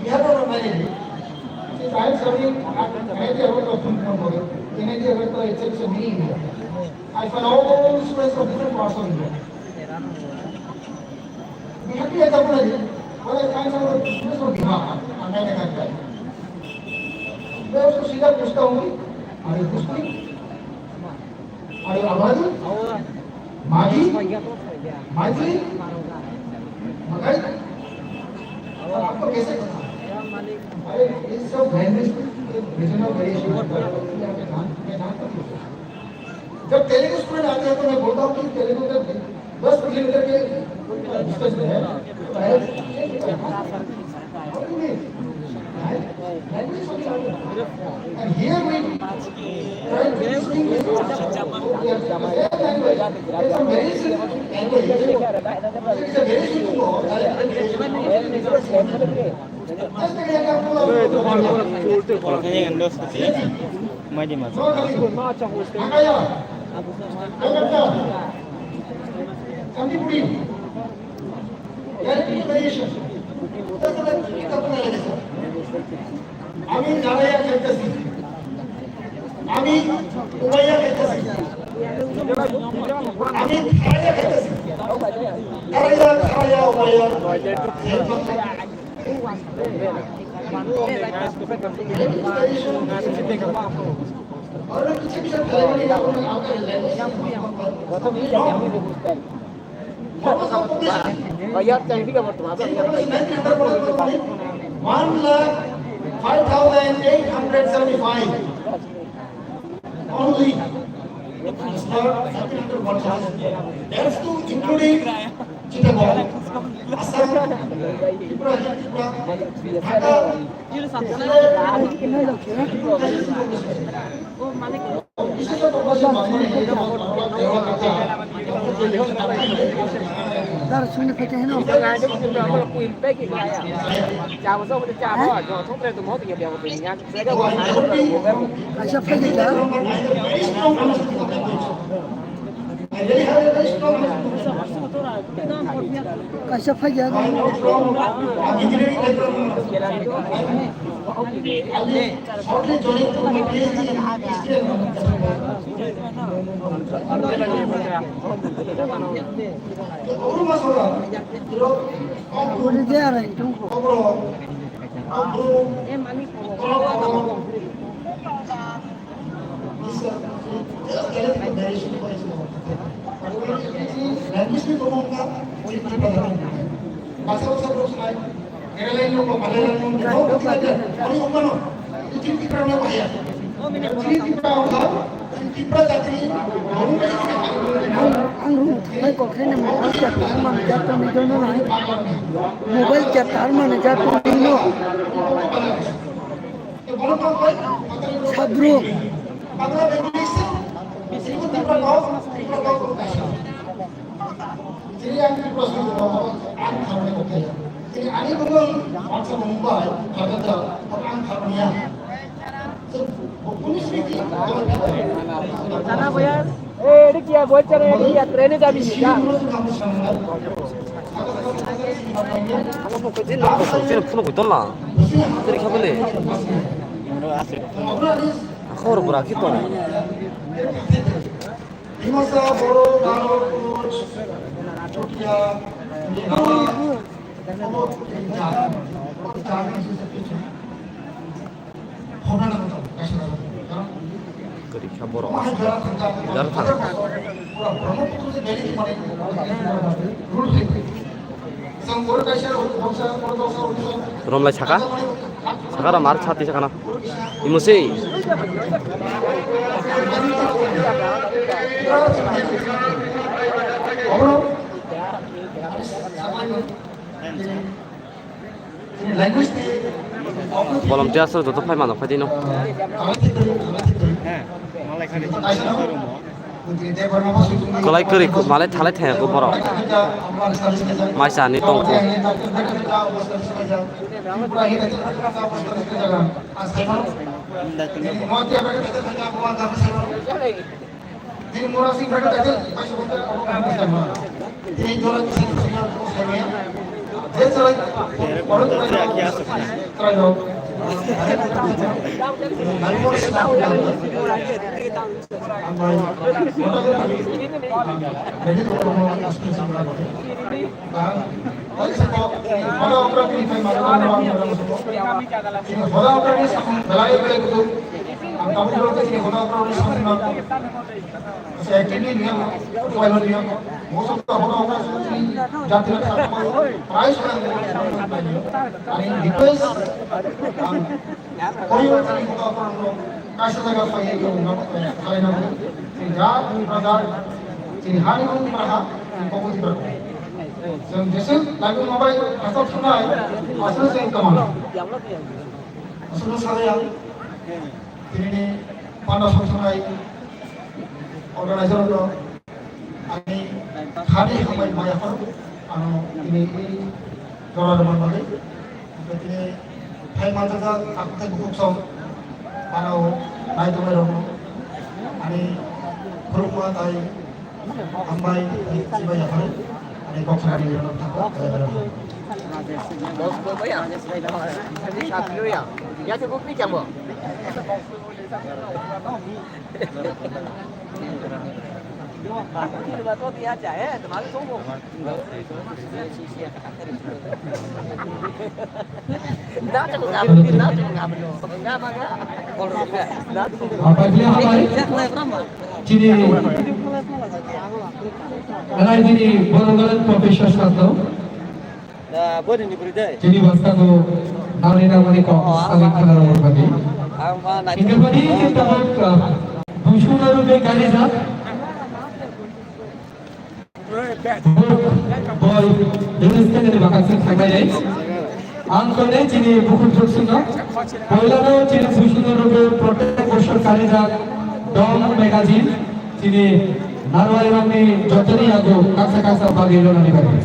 Bihar or N I D. Since I am serving at N I D, I work for Bihar. N I D, I work for, it's a mini India. I find all students from different parts of India. Bihar ki example hai, wala kain sa students from Bihar, and I can tell. मैं उसको सीधा पूछता हूँ, "Are you Muslim? Are you Abadi? Maghi? Maithili? Magai?" और आपको कैसे पता? अरे, ये सब लैंग्वेज के रीजनल वेरिएशन होता है, मैं जानता, मैं जानता हूँ। जब तेलुगु स्टूडेंट आते हैं तो मैं बोलता हूँ कि तेलुगु का दस किलोमीटर के डिस्टेंस में है, तो है, ये क्या है? What do you mean? Right? Language is something like that. And here we try to distinguish the same language. It's a very simple language. It's a very simple language. Just like an example of Angaya, Kolkata, Santipuri, direct preparation. আমি দাঁড়াইয়া খাইতেছি, আমি উবাইয়া খাইতেছি, আমি খাইয়া খাইতেছি, দাঁড়াইয়া খাইয়া উবাইয়া খাইতেছি। One lakh five thousand eight hundred seventy-five. Only. That's too including Chittagong, Assam, Tripura, Tripura, Dhaka, Dar suni pete hino. Kaisa phaikha. Kaisa phaikha. Uri dia rai tungko. Ang, ang rung thai kok khe nang mobile cha tar mani ja tong ni dono nai. Mobile cha tar mani ja tong ni no. Sabro. Jadi yang di proses itu, ang karena kok kaya. Jadi ani pun, bangsa Mumbai, Kolkata, ang karena. Sana boya. Eh, ini kia bocor ya, ini kia trennya kami juga. Ano po ko din, ano po ko din, puno ko tola. Teri khabale. Akhor bra kito. Dimasa, Boro, Garo, Koch, Chotia, Dima, Koch, Jami, Jami, Kwrwi kha borok. Jar thang. Romlai saka? Sakara mar chati sakana. Imusi. Volunteers rok joto phai mano, phai dino. Kwlai kwrwi malai thalai thaya kho borok. Maisa ni tongkho. Actively niya, mobile niya, most of the hono hono jati rok sa ko price ko ani request ang koyo ani hono hono kaisa jaga pai ko na khalai na ko ja brother, chini hani ko braha ko ko di braha. Jeng jese lagu mobile asal sunai asal sing kamal. Asal saya ini panda sunai organizer lo. Ani khani hambai maya phano ano ini ini jora rwma bagwi. Tini phai manjak jak, takhuk tei bukhuk song ano nai tongnai rok ani khurukma tai hambai tei chibai yaphai ani kok sani rok thangkha. Apabila hambai chini, nalai chini bolongan professor satno. Da boni ni bwrwi de. Chini bwskango nangni nangmani kok sani khana rwmani bagwi. Ang ma nai. Hingke boni chini tabuk, ah, buisuna rwgwi gari jak. Buk, boi, English khe ni bakasing thangnai nai. Ang kone chini bukhuk bukhuk sino. Poilano chini buisuna rwgwi protek bosor gari jak. Dom magazine chini narwai rokni jotoni yago kaksa kaksa bagwi rwnani bagwi.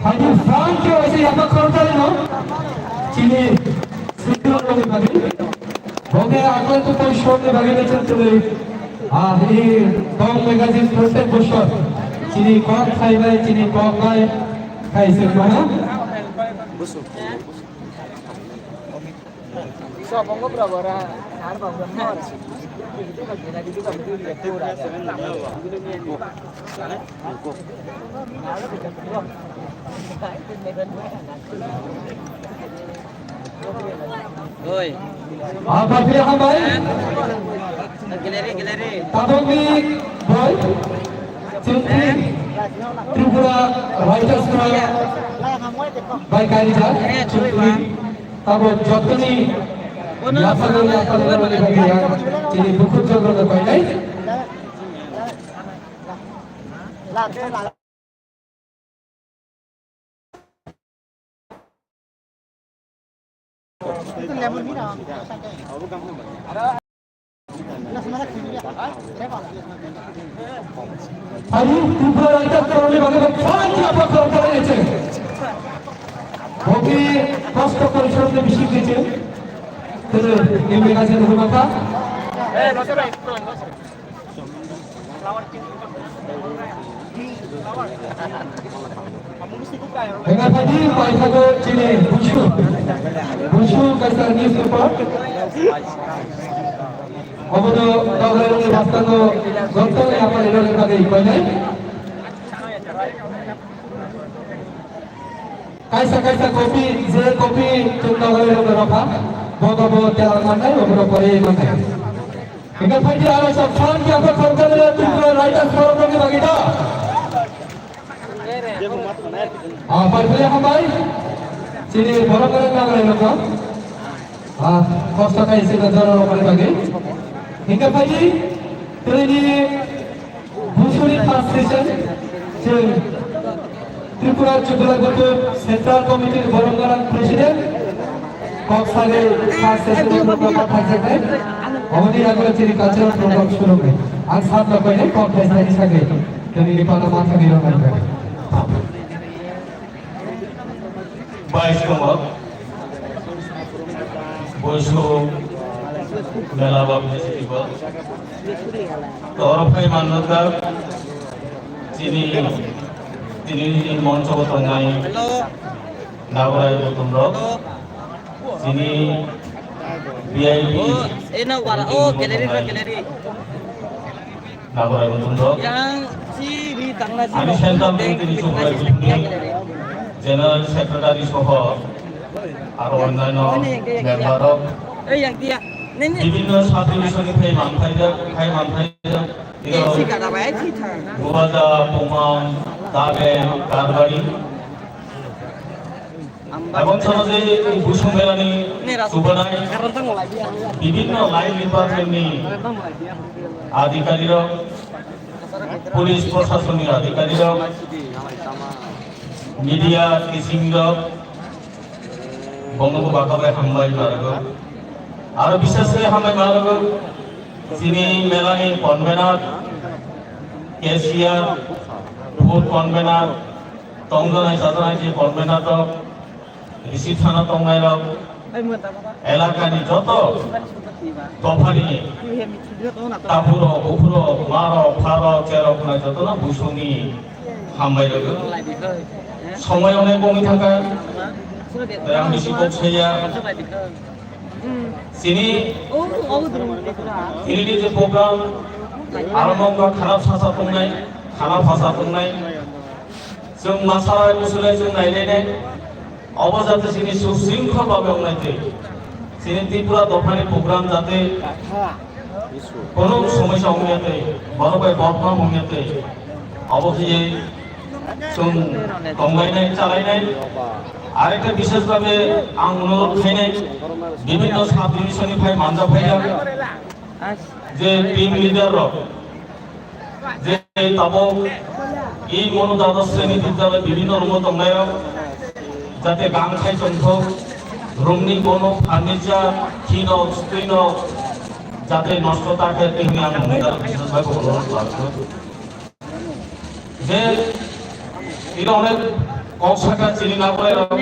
Haji Frank ke wajah apa korban lo? Chini siklo lo bagi. Oke, aku itu pun short ni bagi ni chantuli. Ah, ini Dom magazine protek bosor. Chini kok khai bai, chini kok bai khai se mana? Oi. Apa dia hambai? Galeri, galeri. Tabuk ni boy, Chintri, Tripura Writers Club bai kaijak, Chintri, tabuk jotoni yaphalo, yaphalo ni bagwi ang chini bukhuk jogorno painai. Hari Tripura Rajya Koroni Bhagavad Gita Prabhu Bhagavad Gita. Bhagi Kosto Parishad ni bisi kecil. Terus ini kasih rumah. Hingkhe phaidi paithago chini Busu. Busu kaisa newspaper. Obono Dograirokni bwskango joto yapharwi rwna bagwi koinai. Kaisa kaisa copy, je copy chwng Dograirokno rwkha, bobo bo tela mannai, obono pore mannai. Hingkhe phaidi aro sa phan khe apa khorokjagwi Tripura Writers Forum rokni bagwi da. Ah, pai phai hambai. Chini borok borok naglai rokno. Ah, kosto kai se da jora rok bai bagi. Hingkhe phaidi, tini Busuni first session, chwng Tripura Chuglai Buthur Central Committee ni borok borok president, kok sagwi first session ni borok borok thangjaknai. Oboni agro chini cultural program shuru khe. Ang sat no koinai kok thai thai sagwi. Tini ni pano ma thangwi rok nang khe. Bais tongmo, Boisu Mela Bab Festival. To oro phai manjak chini, chini moncho bo tongnai Nagorai Buthumrok, chini V I P, Nagorai Buthumrok. Yang si ri tangla si Ani central committee ni chuklai buthumni general secretary soho aro onnaino member rok, eh, yang dia. Nini. Bibhinno sub division ni phai manthai jak, phai manthai jak. Iro si kada bai si thang. Bubaja, Pumang, Daben, Karbari. Ebong samaje Busung Melani chubanai bibhinno line department ni adhikari rok, police proshasoni adhikari rok, media kising rok, bongno baka bai hambai ma rwgo. Aro bishes khe hambai ma rwgo chini melani convener, cashier, food convener, tongjanai chajanai je convener rok, Risi thana tongnai rok, elakani joto dophani taphuro, buphuro, maro, pharo, cherok nai jotono Busungni hambai rwgo. Somoi onai kongwi thangkha, tei ang bisi kok saya. Chini, chini ni je program, aro mongkha khana phasa tongnai, khana phasa tongnai. Chwng masa bai musulai chwng nailainai. Obo jate chini susringkhol babe wngnai twi. Chini Tripura dophani program jate kono somosya wngya twi, borok bai bodnam wngya twi. Obo khe chwng tonglainai, chalainai. Arekta bishesh babe ang onurod khainai, bibhinno sub division ni phai manja phaijak je team leader rok, je tabuk ei Manu Dada Sreni Bidyalaya bibhinno room o tongnai rok jate gang khai tongthok, room ni kono furniture, khinok, twinok jate nosto ta khe tei hwnwi ang mungdar bishesh bai bo onurod khlai. Je tini onek kok saka chini na bolai rok.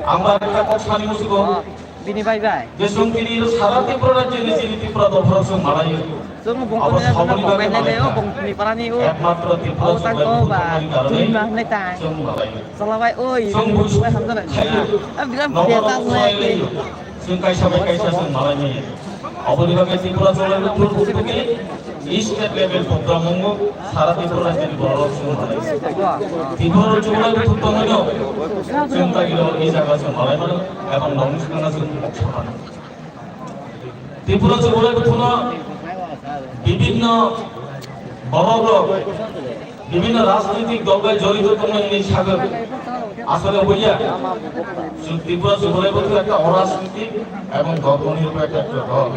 Ang ba ekta kok sani musugo. Bini bai bai. Je sung tini sara Tripura rajyo ni chini Tripura dophra sung malai. Sung bung abo tuni saboni bung bagwi bai nai o malai. Bung tuni parani o. Ekmatro Tripura sung bai ba. Tuni ma hnai tai. Sung malai. Sala bai oi. Sung bung bai hamjana. Khayo. Ab biram nokoro dia tas sung nai. Sung kaisa bai kaisa sung malai ni. Aboni bagwi Tripura Chuglai Buthur Buthumni state level program wngo, sara Tripura rajyoni borok rok chwng manai. Tripura Chuglai Buthur tongmano chwng tagiro ei jaga chwng malai mano, ebong nokni swkangno chwng kok samano. Tripura Chuglai Buthurno bibhinno borok rok bibhinno rajnitik dol bai jorito tongnai hinwi sagwi asole hoya. Tripura Chuglai Buthur ekta orajnitik ebong dol tongnai ekta dol.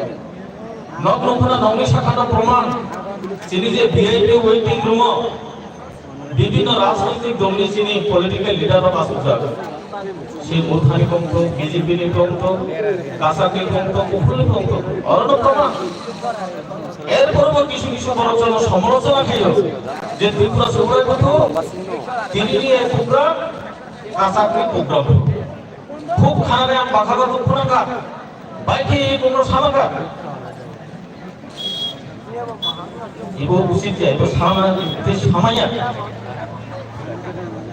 Nok nokphano nokni sakano proman, chini je V I P waiting room o bibhinno rajnitik dolni chini political leader rok asukjak. Se Murthani kongthok, B J P ni kongthok, Kasakni kongthok, Uphulni kongthok, orono koma. Erpor bo kisu kisu borok jono somolochona khaio je Tripura Chuglai Buthur, tini ni ei program, Kasakni program. Khub khanani ang bakha bakha phunangkha, bai khe ei program samangkha. Ibo usit ya, ibo sama, tei samaya.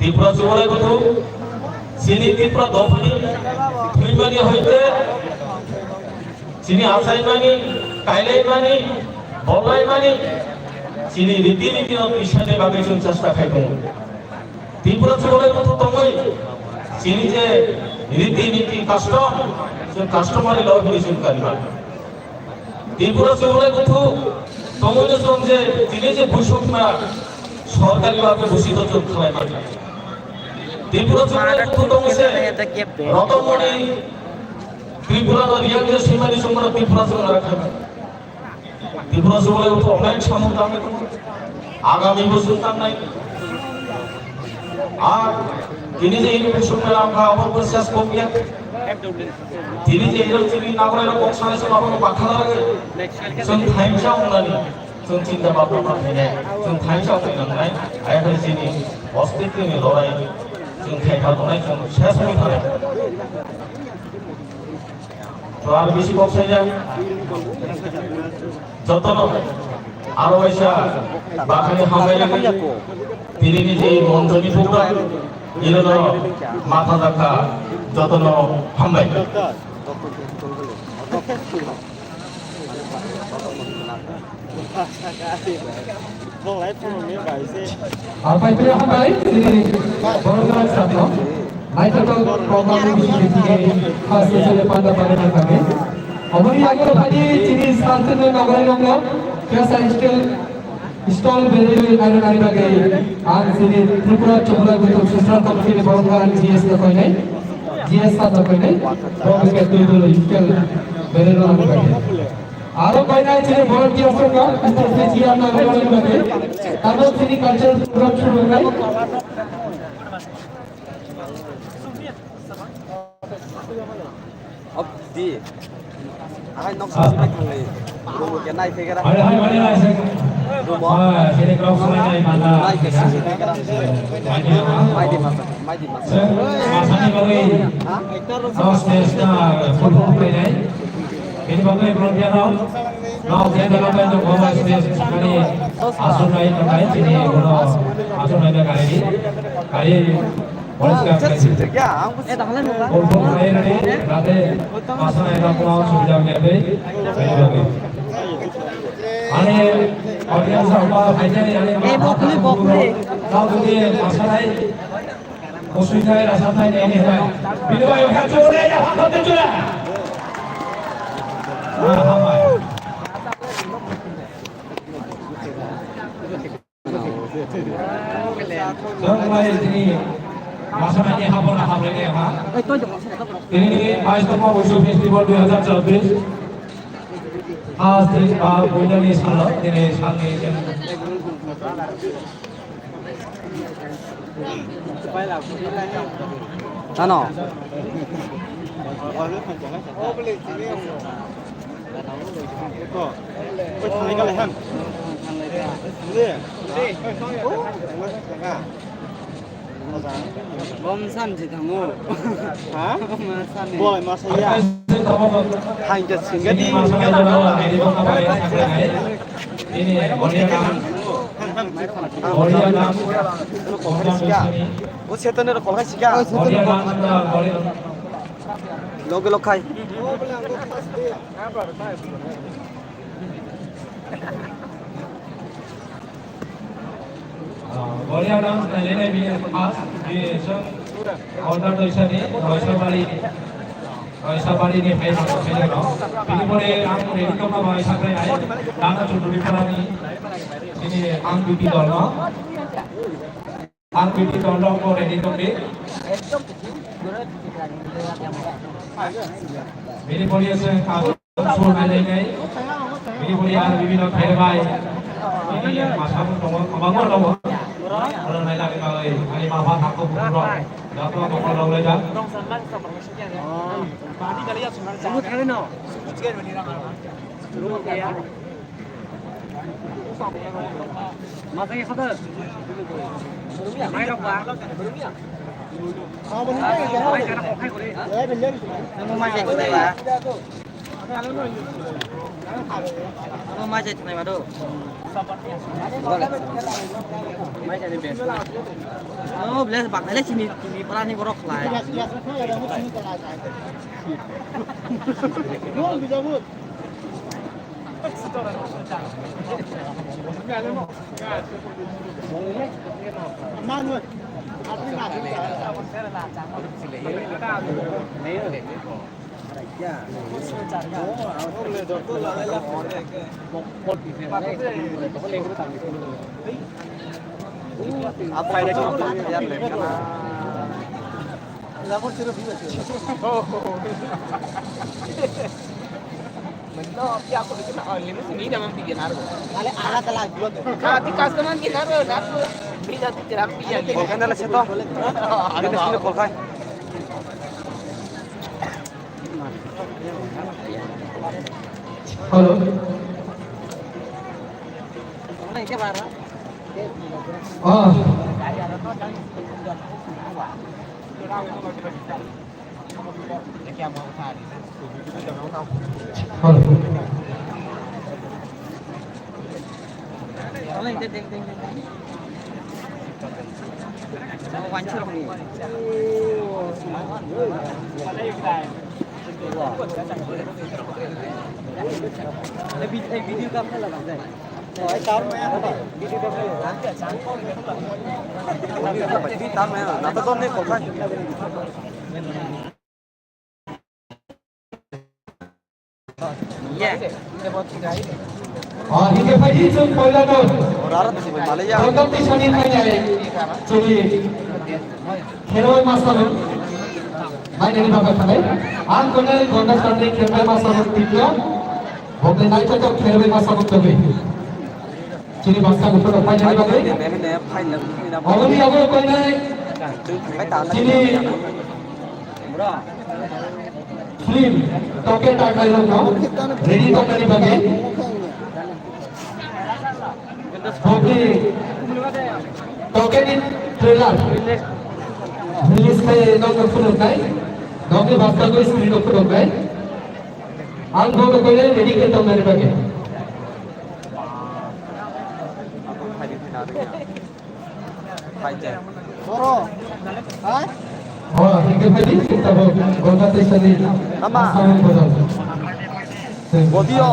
Tripura chubalai buthu, chini Tripura dophani thwimani hoite, chini achaimani, kailaimani, bolaimani, chini riti niti no twisani bagwi chwng chesta khai tongo. Tripura chubalai buthu tongwi, chini je riti niti custom, chwng customary law hwnwi chwng kariba. Tripura chubalai buthu tongwi no chwng je tini je buisokma sorkari bhabe busi to chwng khlai mano. Tripura chubalai buthu tongwi se Rotomoni Tripura no riyang je simani chwng mano Tripura chwng rakha. Tripura chubalai buthu onek samung tangwi tongo. Agami busi tangnai. Ar tini je ini busi mela kha abo busi as kok ya. Tini je iro chini nagrai rok kok sanai se abo bakha lage. Chwng thaimsa wngnani, chwng chinta bhabna ma khainai, chwng thaimsa wngwi nangnai, ayakhe chini ostitwni lorai chwng khai phaltongnai, chwng ses wngwi thangnai. To ar bisi kok saijak. Jotono aro waisa bakhani hambai rwgwi tinini je monchoni program, inono matha jakha jotono hambai. Apai pira hambai chini borok rok sakno naithotok program ni bising bising first session panda panda thangkha. Oboni age phadi chini Santanu Nagaraj rok no kesa style stall berwi nai nai bagwi ang chini Tripura Chubalai Buthu Susra Committee ni borok rok G S no koinai, G S sir no koinai, borok bai twi twi style berwi rw bagwi. Aro kainai chini volunteers rok, S S C G R no rwmani bagwi. Tamo chini cultural program shuru wngnai. Di. Ahai nok sini bai thangwi. Rumo ke nai thegera. Hai, hai, hai, hai, hai. Rumo. Ah, sini kau sunai nai mana. Nai ke sini thegera. Mai di masa, mai di masa. Sir, masani bagwi. Ha? Dos testa full full painai. Bini bagwi volunteer rok, rok je dalo bai tongo, bai stage thani aswk nai tongnai, chini ulo aswk nai da gari, gari poriskar khlai si. Full full khlai rwdi, jate aswk nai rok no subida wngya twi, bini bagwi. Ani audience rok ba phaijani ani ma bokli, bokli. Rok jodi aswk nai Musui thai, rasa thai, nini thai. Bini bai wngkha chore, ya, hakam te chore. Ah, hambai. Chwng lai tini, masa nani habona hablai ne ha. Tini bais tongma Busu Festival dui hazar chobbish. Has tini ba builani salo, tini salni. Tano. Bom san si thango. Ha? Bom san ni. Boi, masa ya. Hain ke singa di. O setan ni kolhai sika. Loge lokhai. Boria dance nailai bini first bini song order doisani Roisabari, Roisabari ni phai rok phai rok. Bini pore ang ready tongma bai sakai ai Rana Chuduri Parani bini ang duty dol no. Ang bini dol no ready tongdi. Bini pore se Sur nailai nai. Bini bini ar bibino khairbai. Bini masa bo tongo, kwbangma tongo. Oro nailai bagwi, ani ma pha thangkho bukhuk rok. Joto nokol rok lai jak. Masa ya khabar. Mai rok ba. Mai kana kok khai kore. Mai kore ba. Ano mai jai thanai mado. Mai jai ni best. Oh, bless bak le sini sini para ni borok lai. Kati customer gina ro na ko bida tu tiram piya. Kolkai na la seto. Ano sino kolkai. Hello. Oh. Hello. Ah, hingke phaidi chwng poila no. Kondak tisani phainai chini kheroi masalo. Mai nini baba khanai. Ang konai kondak sani kheroi masalo tiklo. Bokni nai to kheroi masalo tobi. Chini basta buphano painani bagwi. Oboni abo koinai. Chini film Toke Tarnai rokno ready tongnani bagwi. Bokni Toke ni trailer release khai nokno phunuknai. Nokni basta gwi screen o phunuknai. Ang bono koinai ready khe tongnani bagwi. Oro. Hai? Oh, hingke phaidi, tabok, gonta teisani. Ama. Samung bodol. Bodio.